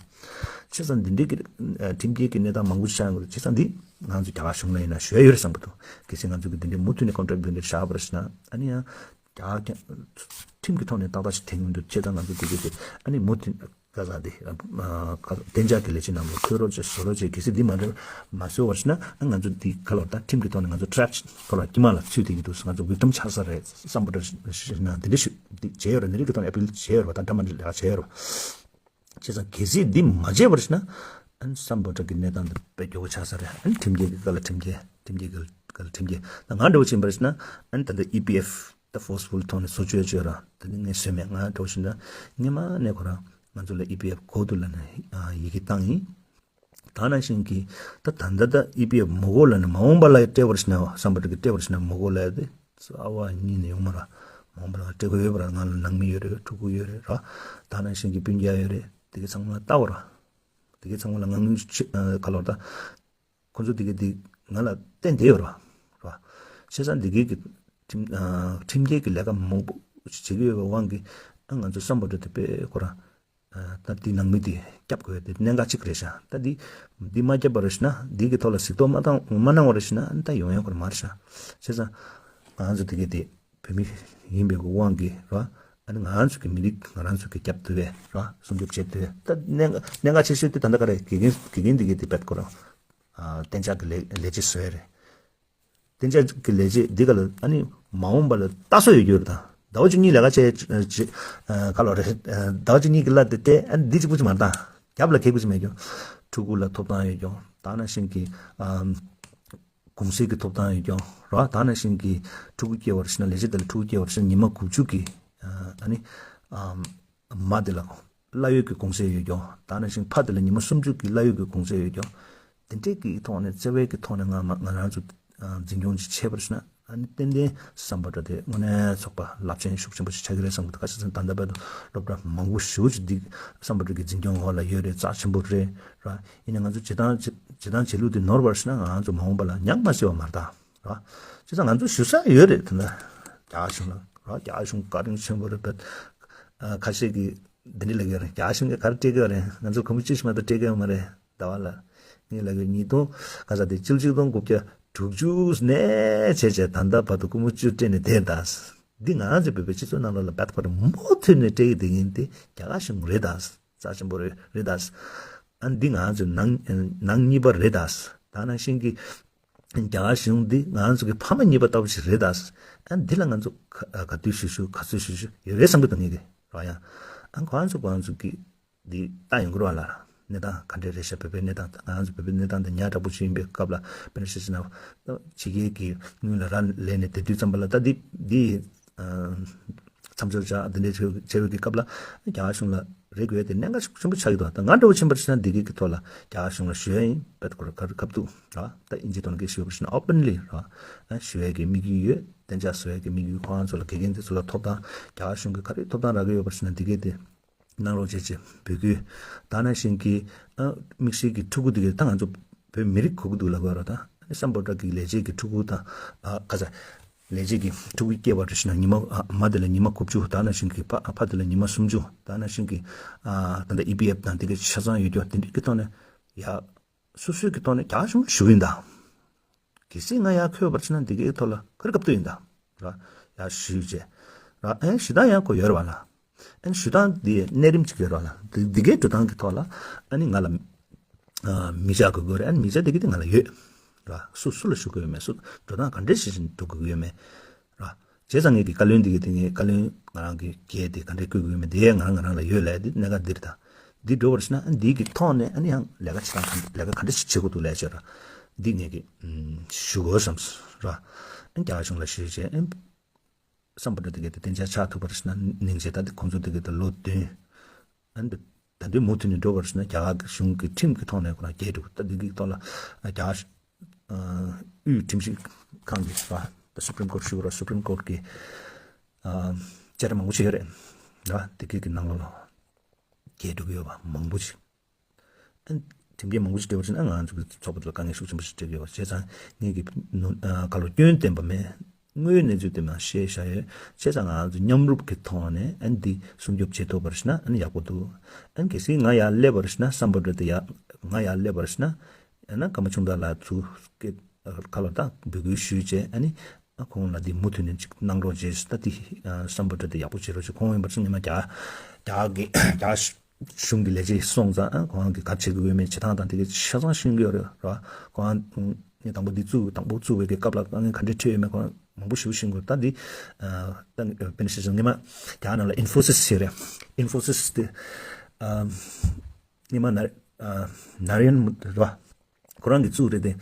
བྱས་ཙང་འདི་འདྲའི་གི་ཨ་ཁྲིམས་འགལ་གི་གནས་སྟངས་མང་པོ་ཅིག་ཆགས་ཡོང་གི་རེད། བྱས་ཙང་འདི་ང་ཚོ་རྒྱ་གར་གཞུང་ལ་ཡིན་ན་ཞུ་ཡ་ཡོད་རེད་བསམ་གི་འདུག་གལ་སྲིད་ང་ཚོ་གི་འདི་འདྲའི་མུ་མཐུད་ནས་contract འདི་འདྲ་བཞག་པར་ཤི་ན། ཨ་ནི་ཡང་རྒྱ་ཁྲིམས་ཀྱི་ཐོག་ནས་ཏག་ཏག་ཞིག་འཐེན་གྱི་འདུག་བྱས་ཙང་ང་ཚོ་འདི་གི་དེ་ཨ་ནི་མུ་མཐུད་ག་ས་དེ་ཨ་ག་གཏན་འཇགས་ཀྱི་ལས་བྱེད་རྣམས་ལ་འཁོད་རོགས་བྱེད་བཟོ་རོགས་བྱེད། གལ་སྲིད་འདི་མ་རེད་མ་བཟོས་པར་ཤི་ན། ཨ་ང་ཚོ་འདི་ག་ལོར་ད་ཁྲིམས་ཀྱི་ཐོག་ནས་ང་ཚོ་ཊེ་རེབ་ཐོག་ལ་དཀྱིལ་མ་ལ་ཚུད་བསྡད་ཀྱི་འདུག་ང་ཚོ་victim ཆགས་ས་རེད་བསམ་པ་འདྲ་ཞིག་ན། འདི་འདྲ་ཞིག་འདི་བྱས་ཡོད་རེད། འདི་འདྲ་གི་ཐོག་ནས་appeal བྱས་ཡོད་རེད་བ། ད་འདྲ་མ་འདྲ་ལས་ཀ་བྱས་ཡོད་རེད་བ། བྱས་ཙང་གལ་སྲིད་འདི་མ་བྱས་པར་ཤི་ན། ཨ་ནི་སམ་བྷོ་ཊ་གི་གནས་སྟངས་འདི་དཔེ་སྐྱོ་པོ་ཆགས་ས་རེད། ཨ་ནི་ཁྲིམས་འགལ་གི་སྐབས་ལ་ཁྲིམས་འགལ། ཁྲིམས་འགལ་གི་སྐབས་ལ་ཁྲིམས་འགལ། ད་ང་འདྲ་བོ་ཕྱིན་པར་ཤི་ན། ཨ་ནི་ད་ལྟ་ཨི་པི་ཨེཕ་ད་forceful ཐོག་ནས་བཟོ་བཅོས་བྱོས་ར། ད་ནི་ངས་བཟོས་མེད། ང་འདྲ་བོ་ཕྱིན་ན་སྔོན་མ་ནས་ཁོ་རང་ང་ཚོ་ལ་ཨི་པི་ཨེཕ་དགོས་འདུག་ལབ་ནས་ཡི་གེ་བཏང་ཡིན། ད་ནང་བཞིན་གྱི་ད་ད་ལྟ་ད་ཨི་པི་ཨེཕ་མ་དགོས་ལབ་ནས་མ་འོངས་པ་ལ་སྤྲད་པར་ཤི་ན། སམ་བྷོ་ཊ་གི་སྤྲད་པར་ཤི་ན་མ་དགོས་ལབ་དེ། ཨ་བ་གཉིས་ནས་ཡོང་མ་ར། མ་འོངས་པ་ལ་སྤྲད་དགོས་ཡོད་པ་ར། ང་ལ་ནང་མི་ཡོད་རེད། ཕྲུ་གུ་ཡོད་རེད་ར། ད་ནང་བཞིན་གྱི་སྤུན་ཀྱག་ཡོད་རེད། དེ་གི་ཚང་མ་ལ་ལྟ་བ་ར། དེ་གི་ཚང་མ་ལ་ང་ངོས་ཆེ་ག་ལོར་ད། ཁོ་ཚོ་དེ་གི་དེ་ང་ལ་བརྟེན་བསྡད་ཡོད་ར། ར། བྱས་ཙང་དེ་གི་གི་ཁྲིམས་ཁྲིམས་འགལ་གྱི་ལས་ཀ་མང་པོ་བྱེད་ཀྱི་ཡོད་པའི་དབང་གིས། ཨ་ང་ཚོ་སམ་བྷོ་ཊ་དེ་དཔེ་ཁོ་རང་། ད་འདི་ནང་མི་འདི་སྐྱབས་དགོས་དེ་གནད་འགག་གཅིག་རེད་ཤག་ད་འདི་འདི་མ་སྐྱབས་པ་རེད་ཤི་ན། འདི་གི་ཐོག་ལ་གཟིགས་རྟོག་མ་བཏང་མ་གནང་བ་རེད་ཤི་ན། ཨ་ནི་ད་ཡོང་ཡ་ཁོ་རང་མ་རེད་ཤག་བྱས་ཙང་ང་ཚོ་དེ་གི་དེ་བོད་མི་ཡིན་པའི་དབང་གིས་ར། ཨ་ནི་ང་ཚོ་གི་མི་རིགས་ང་རང་ཚོ་གི་སྐྱབས་བསྡུ་བས་ར། སྲུང་སྐྱོབ་བྱེད་བསྡུ་བས། ད་གནད་འགག་གནད་འགག་ཆེ་ཤོས་དེ་ད་ལྟ་ག་རེ་དགེ་རྒན་དགེ་རྒན་འདི་གི་དེ་བེད་ཁོ་རང་གཏན་འཇགས་ཀྱི་ལས་ལས་བྱེད་བཟོས་རེད། གཏན་འཇགས་ཀྱི་ལས་བྱེད་འདི་ག་ལ་ཨ་ནི་མ་འོངས་པ་ལ་ལྟ་སྲོལ་ཡོད་རྒྱུ་རེད་ད། ཟླ་བ་གཅིག་གཉིས་ལས་ཀ་བྱས་བྱས་ཨ་ག་ལོ་རེད། ཟླ་བ་གཅིག་གཉིས་ཀྱི་གླ་དེ་སྟེ་ཨ་ནི་འདི་གཅིག་པུ་ཅིག་མ་རེད་ད། རྒྱབ་ལ་ཁེ་པོ་ཅིག་མེད་རྒྱུ། ཕྲུ་གུ་ལ་ཐོབ་ཐང་ཡོད་རྒྱུ། ད་ནང་བཞིན་གྱི་ཨ་གུང་སེང་གི་ཐོབ་ཐང་ཡོད་རྒྱུ་ར། ད་ནང་བཞིན་གྱི་ཕྲུ་གུ་སྐྱེ་བར་ཤི་ན། ལས་བྱེད་དེ་ལ་ཕྲུ་གུ་སྐྱེ་བར་ཤི་ན་ཉི་མ་དགུ་བཅུ་གི་ཨ་ནི་ཨ་མ་དེ་ལ་གླ་ཡོད་ཀྱི་གུང་སེང་ཡོད་རྒྱུ། ད་ནང་བཞིན་ཕ་དེ་ལ་ཉི་མ་སུམ་ཅུ་གི་གླ་ཡོད་ཀྱི་གུང་སེང་ཡོད་རྒྱུ། དེ་འདྲས་ཀྱི་ཐོག་ནས་བརྩེ་བའི་གི་ཐོག་ནས་ང་མ་ང་རང་ཚོ་ཨ་འཛིན་སྐྱོང་ཅིག་བྱས་པར་ཤི་ན། ཨ་ནི་ཏན་ཏན་སམ་བྷོ་ཊ་དེ་དངོས་གནས་ཚོགས་པ་རླབས་ཆེན་ཤུགས་ཆེན་པོ་ཞིག་ཆགས་ཀྱི་རེད་བསམ་གི་འདུག་ཁ་ཤས་ཚོས་ད་ལྟ་བར་དུ་སློབ་གྲྭ་མང་པོ་ཞེ་པོ་ཅིག་འདི་སམ་བྷོ་ཊ་གི་འཛིན་སྐྱོང་འོག་ལ་ཡོད་རེད། རྩ་ཆེན་པོ་རེད་ར། ཡིན་ནའི་ང་ཚོ་བྱེད་སྟངས་བྱེད་བྱེད་སྟངས་བྱེད་ལུགས་དེ་ནོར་བར་ཤི་ན་ང་ཚོ་མ་འོངས་པ་ལ་ཉམས་མ་སྲིད་པ་མ་རེད་ད་ར། བྱས་ཙང་ང་ཚོ་ཞུ་ས་ཡོད་རེད་དེ་འདྲ། རྒྱ་གཞུང་ལ་ར། རྒྱ་གཞུང་བཀའ་དྲིན་ཆེན་པོ་རེད་པས། ཨ་ཁ་ཤས་ཀྱིས་འདི་འདྲ་ལབ་ཀྱི་ཡོད་རེད། རྒྱ་གཞུང་གིས་ག་རེ་སྤྲད་ཀྱི་ཡོད་རེད། ང་ཚོ་སྒོར་མོ་བཅུ་ཞིག་མ་གཏོགས་སྤྲད་ཀྱི་ཡོད་མ་རེད། ཟླ་བ་ལ། ངས་ལབ་ཀྱི་ཉིས་སྟོང་ག་ས་དེ་བཅུ་གཅིག་སྟོང་དགུ་བརྒྱ་དྲུག་ཅུ་ནས་བྱས་བྱས་ད་ལྟ་བར་དུ་སྒོར་མོ་བཅུ་སྤྲད་ནས་བསྡད་ད། འདི་ང་ཚོའི་བོད་པའི་སྤྱི་ཚོགས་ནང་ལོགས་ལ་བད་པར་མུ་མཐུད་ནས་སྤྲད་ཀྱི་བསྡད་མཁན་དེ་རྒྱ་གར་གཞུང་རེད་ད། རྩ་ཆེན་པོ་རེད་རེད་ད། ཨ་འདི་ང་ཚོའི་ནང་ནང་གཉིས་པ་རེད་ད། ད་ནང་བཞིན་གྱི་རྒྱ་གར་གཞུང་འདི་ང་ཚོ་གི་ཕ་མ་གཉིས་པ་ལྟ་བུ་ཞིག་རེད་ད། ཨ་འདི་ལ་ང་ཚོ་ག་ག་དུས་ཞུ་ཞུ་ག་ཚོད་ཞུ་ཞུ་ཡོད་རེད་བསམ་གྱི་འདུག་ངེད་ཀྱི་རོ། ཡང་ཨ་ཁོ་ཚོ་ཁོ་ཚོ་གི་འདི་ལྟ་ཡོང་གི་རེད་བ་ལ། གནས་སྟངས་ག་འདྲས་རེད་ཤག་བོད་པའི་གནས་སྟངས་ད་ང་ཚོ་བོད་པའི་གནས་སྟངས་འདི་ཉག་ཕྲ་པོ་ཞིག་ཡིན་པའི་སྐབས་ལ། དཔེར་ན་བཤད་ན་ཕྱི་རྒྱལ་གྱི་དངུལ་ལ་རག་ལས་ནས་དེ་དུས་ཙམ་པ་ལ་ད་འདི་འདི་མཚམས་སྦྱོར་བྱ་འདི་འདྲས་བྱེད་པའི་སྐབས་ལ་རྒྱ་གར་གཞུང་ལ་རེ་དགོས་དེ་གནད་འགག་ཆེན་པོ་ཆགས་ཀྱི་འདུག་ད་ང་འདྲ་བོ་ཕྱིན་པར་བྱས་ན་འདི་གའི་གི་ཐོག་ལ་རྒྱ་གར་གཞུང་ལ་ཞུ་ཡ་ཡིན། བེད་ཁོ་ར་ཁ་ཁབ་ཏུ་ར། ད་ཨིན་ཇིའི་ཐོག་ནས་སྐད་ཞུ་བར་བྱས་ན་ཨོ་པན་ལི་ར། ཞུ་ཡ་གི་དམིགས་ཡུལ་ཡོད། གཏན་འཇགས་བཟོ་ཡ་གི་དམིགས་ཡུལ། ཁོ་རང་ཚོ་ལ་དགེ་རྒན་དེ་ཚོ་ལ་ཐོབ་ཐང་རྒྱ་གར་གཞུང་གི་ག་རེ་ཐོབ་ཐང་རག་གི་ཡོད་པར་བྱས་ན་འདི་གའི་དེ་གནང་རོགས་བྱེད་ཅེས་འབོད་སྐུལ། ད་ནང་བཞིན་གྱི་ཨ་དམིགས་བསལ་གྱི་ཕྲུ་གུ་འདི་གའི་ད་ང་ཚོ་བོད་མི་རིགས་གོ་གི་འདུག་ལབ་དགོས་ར། ད་སམ་བྷོ་ཊ་གི་ལས་བྱེད་ཀྱི་ཕྲུ་གུ་དང་ཨ་ག་ས་ལས་བྱེད་ཀྱི་ཕྲུ་གུ་སྐྱེས་པ་རེད་ཤི་ན་ཉི་མ་ཨ་མ་དེ་ལ་ཉི་མ་དགུ་བཅུ། ད་ནང་བཞིན་གྱི་ཕ་ཕ་དེ་ལ་ཉི་མ་སུམ་ཅུ། ད་ནང་བཞིན་གྱི་ཨ་ད་ལྟ་ཨི་པི་ཨེཕ་དང་དེ་གའི་ཆ་ཚང་ཡོད་རྒྱུ་དེ་འདྲའི་གི་ཐོག་ནས་ཡ་སོ་སོའི་གི་ཐོག་ནས་རྒྱ་གཞུང་ཞུ་གི་ཡིན་ད། གལ་སྲིད་ང་ཡར་འཁོད་པར་བྱས་ན་འདི་གའི་ཐོག་ལ་ག་རེ་སྐབས་ཐོག་ཡིན་ད། ར། ཡར་ཞུས་བྱས། ར། ཨེ་ཞུ་སྟངས་ཡང་ཁོ་ཡོད་རེད་བ་ལ། ཨེ་ཞུ་སྟངས་འདི་གནས་རིམ་གཅིག་ཡོད་རེད་བ་ལ། འདི་འདི་གའི་འགྲོ་སྟངས་ཀྱི་ཐོག་ལ་ཨ་ནི་ང་ལ་ཨ་མི་བྱ་དགོས་དགོས་རེད། ཨ་ནི་མི་བྱ་འདི་གི་དེ་ང་ལ་ཡོད། ར། སུ་སུ་ལ་ཞུ་དགོས་ཡོད་མེད། སུ་འགྲོ་སྟངས་ག་འདྲས་ཞིག་བྱས་ནས་འགྲོ་དགོས་ཀྱི་ཡོད་མེད། ར། བྱས་ཙང་ངས་ཀྱི་བཀའ་བློན་འདི་གི་དེ་ངས་བཀའ་བློན་ང་རང་གི་སྐད་དེ་ག་འདྲས་བཀོད་དགོས་ཡོད་མེད་དེ་ང་རང་ང་རང་ལ་ཡོད་ལབ་དེ་གནད་འགག་འདི་རེད་ད། འདི་འགྲོ་བར་ཕྱིན་ན་ཨ་འདི་གི་ཐོག་ནས་ཨ་ནི་ཡང་ལས་ཀ་བྱེད་སྟངས་ག་ལས་ཀ་ག་འདྲ་ཞིག་བྱེད་དགོས་འདུག་ལས་བྱས་ར། འདི་ངས་ཀྱི་ཨུམ་ཞུ་དགོས་བསམ་སོང་ར། ཨ་རྒྱ་གཞུང་ལ་ཞུས་བྱས་ཨ་སམ་བྷོ་ཊ་དེ་གའི་དེ་གཏན་འཇགས་ཆགས་ཐུབ་པར་ཕྱིན་ན་སྙིང་རྗེ། ད་དེ་ཁོང་ཚོ་དེ་གའི་དེ་ལོ་བདུན་ཨ་འདི་ ད་དུང་མུ་མཐུད་ནས་འགྲོ་བར་ཞུ་ན་རྒྱ་གར་གཞུང་གི་ཁྲིམས་ཀྱི་ཐོག་ནས་ཁོ་རང་རྒྱལ་འགྲོ། ད་འདི་གི་ཐོག་ལ་རྒྱ་གར་དབུས་ཁྲིམས་ཞིབ་ཁང་གི་ད་སུ་པྲིམ་ཀོར་ཞུ་ར་སུ་པྲིམ་ཀོར་གི་བཅད་ཁྲ་མང་པོ་ཞིག་ཡོད་རེད། ད་འདི་གི་གི་ནང་ལོགས་ལ་རྒྱལ་འགྲོ་གི་ཡོད་པ་མང་པོ་ཞིག་ཁྲིམས་འགལ་མང་པོ་ཞིག་འགྲོ་བ་ཕྱིན་ན་ང་ཚོ་གི་ཚོགས་པ་དེ་ལ་དཀའ་ངལ་ཤུགས་ཆེན་པོ་ཞིག་འགྲོ་གི་ཡོད་པ་བྱས་ཙང་ངེད་ཀྱི་ནོ་ཨ་ག་ལོ་སྐྱོན་བསྟན་པ་མེད། དངོས་ཡོད་གནས་ཚུལ་དེ་མ་བཤད་བཞག་ཡོད། བྱས་ཙང་ང་ཚོ་མཉམ་རུབ་ཀྱི་ཐོག་ནས་ཨ་ནི་འདི་སྲུང་སྐྱོབ་བྱེད་ཐུབ་པར་ཕྱིན་ན་ཨ་ནི་ཡག་པོ་འདུག་ཨ་ནི་གལ་སྲིད་ང་ཡར་སླེབས་པར་ཕྱིན་ན་སམ་བྷོ་ཊ་དེ་ཡ་ང་ཡར་སླེབས་པར་ཕྱིན་ན་ཨ་ན་ཀརྨ་ཆུང་བདག་ལགས་ཚུར་སྐད་ག་ལོ་ད་འབོད་སྐུལ་ཞུས་བྱས་ཨ་ནི་ཨ་ཁོང་ལ་འདི་མུ་མཐུད་ནས་ཅིག་གནང་རོགས་བྱས། ད་འདི་ཨ་སམ་བྷོ་ཊ་དེ་ཡག་པོ་བྱེད་རོགས་བྱས། ཁོང་ཡིན་པར་ཕྱིན་ཉི་མ་རྒྱ་རྒྱ་གི་རྒྱ་གཞུང་གི་ལས་བྱེད་སོང་ཙང་ཨ་ཁོང་གིས་ག་བྱེད་དགོས་མེད་བྱེད་སྟངས་དང་དེ་གའི་ཆ་ཚང་ཤེས་ཀྱི་ཡོད་རེད་ར། ཁོང་ངས་དང་པོ་འདི་བཙུགས་དང་པོ་བཙུགས་པའི་གི་སྐབས་ལ་དཀའ་ངལ་ག་འདྲས་འཕྲད་ཡོད་མེད་ཁོང་མང་པོ་ཞིབ་ཤེས་དགོས། ད་འདི་ཨ་ད་དཔེར་ན་བཤད་ཙང་ཉི་མ་རྒྱ་ནང་ལ་ཨིན་ཧྥོ་སིས་ཟེར་རེད། ཨིན་ཧྥོ་སིས་དེ་ཨ་ཉི་མ་ན་ཨ་ན་རེན་མུ་རེད་བ། ཁོ་རང་གིས་བཙུགས་རེད་དེ།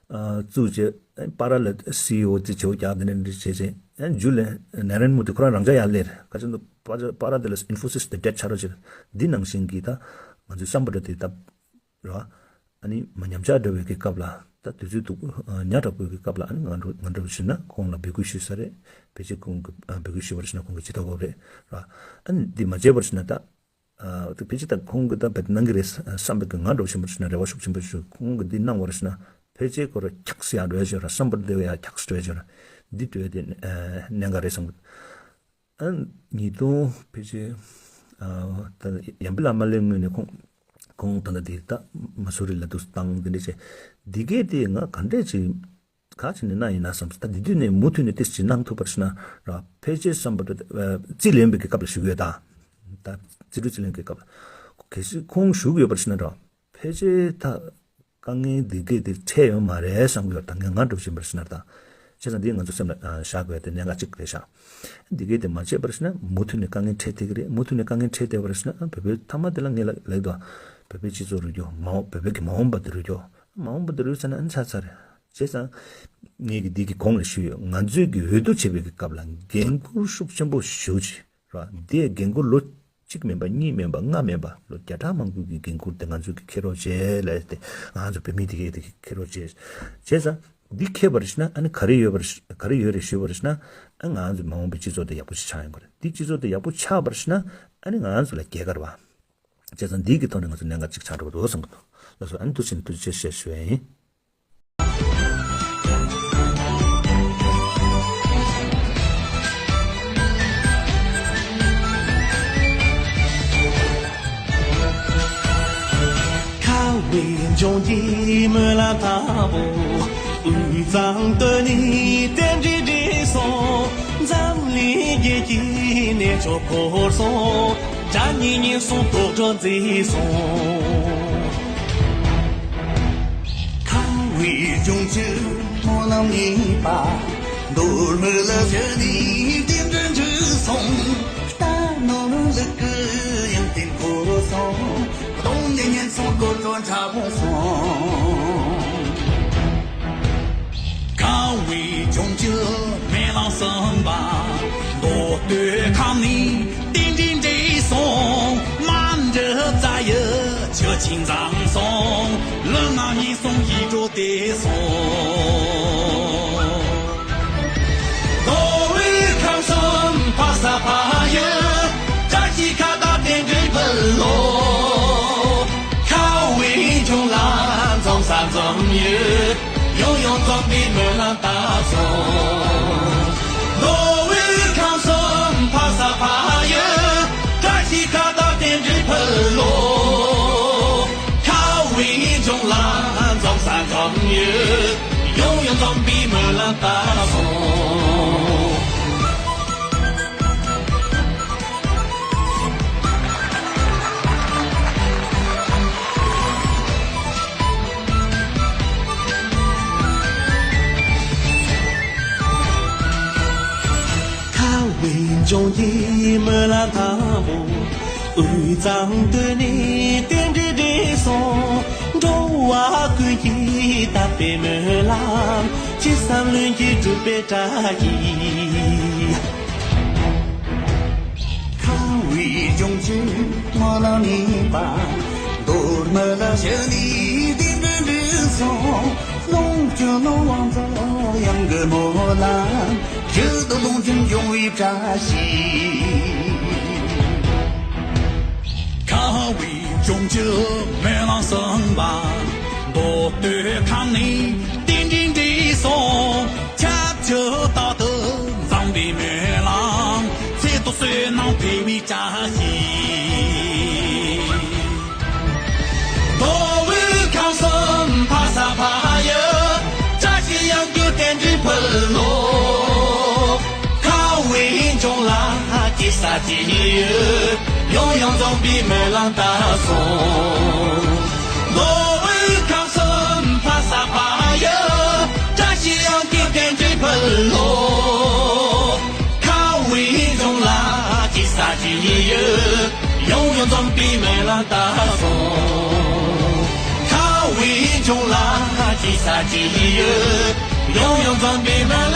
ཨ་བཙུགས་རྗེས་པཱ་ར་ལ་སི་ཨི་ཨོ་དེ་བྱེད་དགོས་ཀྱང་དེ་འདྲ་འདྲ་བྱས་རྗེས་ཨ་མཇུག་ལ་ན་རེན་མུ་དེ་ཁོ་རང་རང་འཇགས་ཡར་སླེབས་རེད། ག་ཚོད་འདུག་པཱ་ར་པཱ་ར་དེ་ལ་ཨིན་ཧྥོ་སིས་དེ་འདྲ་ཆགས་རོགས་བྱེད། འདི་ནང་བཞིན་གྱི་ད་ང་ཚོའི་སམ་བྷོ་ཊ་དེ་ད་ར་ཨ་ནི་མ་ཉམས་ཆག་འགྲོ་བའི་གི་སྐབས་ལ་ད་དུས་ཚོད་འདུག་ཉག་ཕྲ་པོའི་གི་སྐབས་ལ་ཨ་ནི་ང་འགྲོ་ང་འགྲོ་བཞིན་ན་ཁོང་ལ་འབོད་སྐུལ་ཞུས་ས་རེད། ཕལ་ཆེར་ཁོང་གི་འབོད་སྐུལ་ཞུས་པར་བྱས་ན་ཁོང་གི་ཇུས་གཏོགས་དགོས་རེད་ར། ཨ་ནི་འདི་མ་བྱས་པར་བྱས་ན་ད། ཨ་དེ་ཕལ་ཆེར་ད་ཁོང་གིས་ད་བེད་གནང་གི་རེད་བསམ་པའི་གི་ང་འགྲོ་བཞིན་པ་ཞིག་ན་རེ་བ་ཤུགས་ཆེན་པོ་ཞིག་ཁོང་གིས་འདི་གནང་བར་ཞིག་ན་ཕལ་ཆེར་ཁོ་ར་འཁྱགས་སེ་ཡར་འགྲོ་ཡ་ཞིག་ར་བསམ་པར་བདེ་བ་ཡ་འཁྱགས་སེ་འགྲོ་ཡ་ཞིག་ར་འདི་འགྲོ་ཡ་དེ་གནད་འགག་རེད་བསམ་གི་འདུག་ཨ་ཉིས་སྟོང་ཕལ་ཆེར་ཨ་ད་ཡང་བི་ལ་མ་སླེབས་སྔོན་ནས་ཁོང་ཁོང་ད་ལྟ་དེ་ད་མ་སུ་རི་ལ་འདུག་སྟངས་འདི་འདྲ་བྱས་འདི་གས་དེ་ང་ག་འདྲས་ཅིག་ག་ཅི་ནས་ན་ཡིན་ན་བསམ། ད་འདི་དུས་ནས་མུ་མཐུད་ནས་ཏིས་ཅི་གནང་ཐུབ་པར་ཤི་ན་ར་ཕལ་ཆེར་བསམ་པ་ད་རྩིས་ལེན་པའི་གི་སྐབས་ལ་ཞུ་གི་ཡོད་ད། ད་རྩིས་སྤྲོད་རྩིས་ལེན་གི་སྐབས་ལ་གལ་སྲིད་ཁོང་ཞུ་གི་ཡོད་པར་ཤི་ན་ར་ཕལ་ཆེར་ད་དཀའ་ངལ་འདི་གས་འདིར་འཕྲད་ཡོད་མ་རེད་བསམ་གི་ཡོད། ད་ངས་ང་འགྲོ་བཞིན་པར་ཤི་ན་ད་བྱས་ཙང་འདི་ང་ཚོ་སེམས་ལ་བཞག་དགོས་ཡ་དེ་གནད་འགག་གཅིག་རེད་ཤག་འདི་གས་དེ་མ་བྱས་པར་ཤི་ན་མུ་མཐུད་ནས་དཀའ་ངལ་འཕྲད་བསྡད་གི་རེད། མུ་མཐུད་ནས་དཀའ་ངལ་འཕྲད་བསྡད་པར་ཤི་ན་བོད་པའི་མཐའ་མ་དེ་ལ་ངས་ལ་ལེགས་དོ་བོད་པའི་སྤྱི་ཚོགས་རུ་སྐྱོ་མ་འོངས་བོད་པའི་གི་མ་འོངས་པ་དེ་རུ་སྐྱོ་མ་འོངས་པ་དེ་རུ་ཟེར་ན་ཨ་ནི་ཚར་ཚར་རེད། བྱས་ཙང་། ངས་ཀྱི་འདི་གི་གོང་ལ་ཞུས་ཡོད། ང་ཚོས་ཀྱི་འོས་བསྡུ་བྱེད་པའི་གི་སྐབས་ལ་འགན་ཁུར་ཤུགས་ཆེན་པོ་ཞུ་ཅིག་ར། འདི་འགན་ཁུར་ལོ་གཅིག་མིན་པ་གཉིས་མིན་པ་ལྔ་མིན་པ་ལོ་བརྒྱ་ཕྲག་མང་པོའི་གི་འགན་ཁུར་དེ་ང་ཚོས་ཀྱི་འཁྱེར་རོགས་བྱེད་ལབ་སྟེ་ང་ཚོ་བོད་མི་དེ་གས་དེ་གི་འཁྱེར་རོགས་བྱེད། བྱས་ཙང་འདི་འཁྱེར་བར་ཞིག་ན་ཨ་ནི་ག་རེ་ཡོད་པར་ག་རེ་ཡོད་རེད་ཞུས་པར་ཞིག་ན་ཨ་ང་ཚོ་མ་འོངས་པའི་སྤྱི་ཚོགས་དེ་ཡག་པོ་ཞིག་ཆགས་ཡོང་གི་རེད། འདི་སྤྱི་ཚོགས་དེ་ཡག་པོ་ཆགས་པར་ཞིག་ན་ཨ་ནི་ང་ཚོ་ལ་རྒྱལ་ཁ་རེད་བ། བྱས་ཙང་འདི་གི་ཐོག་ནས་ང་ཚོ་གནད་འགག་ཅིག་ཆགས་འགྲོ་གི་འདུག་བསམ་གི་འདུག་ལགས་སོ། ཨ་ནི་ཐུགས་རྗེ་ཆེ་ཐུགས་རྗེ་ཆེ་ཞུ་ཡ་ཡིན། ཁ་བའི་ལྗོངས་ཀྱི་སྨོན་ལམ་དང་པོ། དབུས་གཙང་སྟོད་ནས་རྟེན་འབྲེལ་འགྲིག་སོང་། འཛམ་གླིང་རྒྱལ་གྱི་གནས་མཆོག་བོར་སོང་། དགྲ་གཉེན་ཉེན་སོང་དོག་སྒྲོན་མཛེས་སོང་། ཁ་བའི་ལྗོངས་ཀྱི་སྨོན་ལམ་ཡིན་པ། མདོ་སྨད་ལ་བཞུད་ནས་རྟེན་འབྲེལ་འགྲིག་སོང་། རྟ་ནོར་ལུག་གི་ཡང་རྟེན་འཁོར་སོང་། གདོང་ནས་ཉེན་སོང་དོག་སྒྲོན་དྲག་པོ་སོང་། ཁ་བའི་ལྗོངས་ཀྱི་སྨོན་ལམ་གསུམ་པ། མདོ་སྟོད་ཁམས་ནས་རྟེན་འབྲེལ་འགྲིག་སོང་། མ་འདྲི་རྩ་ཡི་ཆུ་ཆེན་འཛོམས་སོང་། ལུས་ངག་ཉེན་སོང་ཡིད་འགྲོ་བདེ་སོང་། མདོ་དབུས་ཁམས་གསུམ་འཕགས་ས་ཕ་ཡུལ། བཀྲ་ཤིས་ཁ་བརྡ་རྟེན་འབྲེལ་ཕུལ་ལོ། ཁ་བའི་ལྗོངས་ལ་འཛོམས་ས་འཛོམས་ཡུལ། ཡང་ཡང་འཛོམས་པའི་སྨོན་ལམ་བཏབ་སོང་། མདོ་དབུས་ཁམས་གསུམ་འཕགས་ས་ཕ་ཡུལ། བཀྲ་ཤིས་ཁ་བརྡ་རྟེན་འབྲེལ་ཕུལ་ལོ། ཁ་བའི་ལྗོངས་ལ་འཛོམས་ས་འཛོམས་ཡུལ། ཡང་ཡང་འཛོམས་པའི་སྨོན་ལམ་བཏབ་སོང་། ཁ་བའི་ལྗོངས་ཀྱི་སྨོན་ལམ་དང་པོ། དབུས་གཙང་སྟོད་ནས་རྟེན་འབྲེལ་འགྲིག་སོང་། འགྲོ་བ་ཀུན་གྱི་དད་པའི་སྨོན་ལམ། ཅི་བསམ་ལྷུན་གྱིས་འགྲུབ་པའི་བཀྲ་ཤིས། ཁ་བའི་ ལྗོངས་ཀྱི་སྨོན་ལམ་ནུས་པ། མདོ་སྨད་ལ་བཞུགས་ནས་དེ་འདྲ་འདྲི་སོང་། ལོངས་སྤྱོད་ནོར་བུ་ཚོ་ཡང་གི་སྨོན་ལམ། ཞུ་དོ་ལོངས་སྤྱོད་འབྱུང་བའི་བཀྲ་ཤིས། ཁ་བའི་ལྗོངས་ཀྱི་སྨོན་ལམ་གསུམ་པ། མདོ་སྟོད་ཁམས་ནས་རྟེན་འབྲེལ་འགྲིག་སོང་། ཆབས་ཅིག་རྟག་ཏུ་འཛོམས་པའི་སྨོན་ལམ། ཚེ་ཐོག་བསོད་ནམས་འཕེལ་བའི་བཀྲ་ཤིས། མདོ་དབུས་ཁམས་གསུམ་ཕ་ས་ཕ་ཡུལ། བཀྲ་ཤིས་ཡང་གི་རྟེན་འབྲེལ་ཕུལ་ལོ། ཁ་བའི་ལྗོངས་ལ་སྐྱེས་ས་སྐྱེས་ཡུལ། ཡང་ཡང་འཛོམས་པའི་སྨོན་ལམ་བཏབ་སོང་། མདོ་དབུས་ཁམས་གསུམ་ཕ་ས་ཕ་ཡུལ། བཀྲ་ཤིས་ཡང་གི་རྟེན་འབྲེལ་ཕུལ་ལོ། ཁ་བའི་ལྗོངས་ལ་སྐྱེས་ས་སྐྱེས་ཡུལ། ཡང་ཡང་འཛོམས་པའི་སྨོན་ལམ་བཏབ་སོང་། ཁ་བའི་ལྗོངས་ལ་སྐྱེས་ས་སྐྱེས་ཡུལ། ཡང་ཡང་འཛོམས་པའི་སྨོན།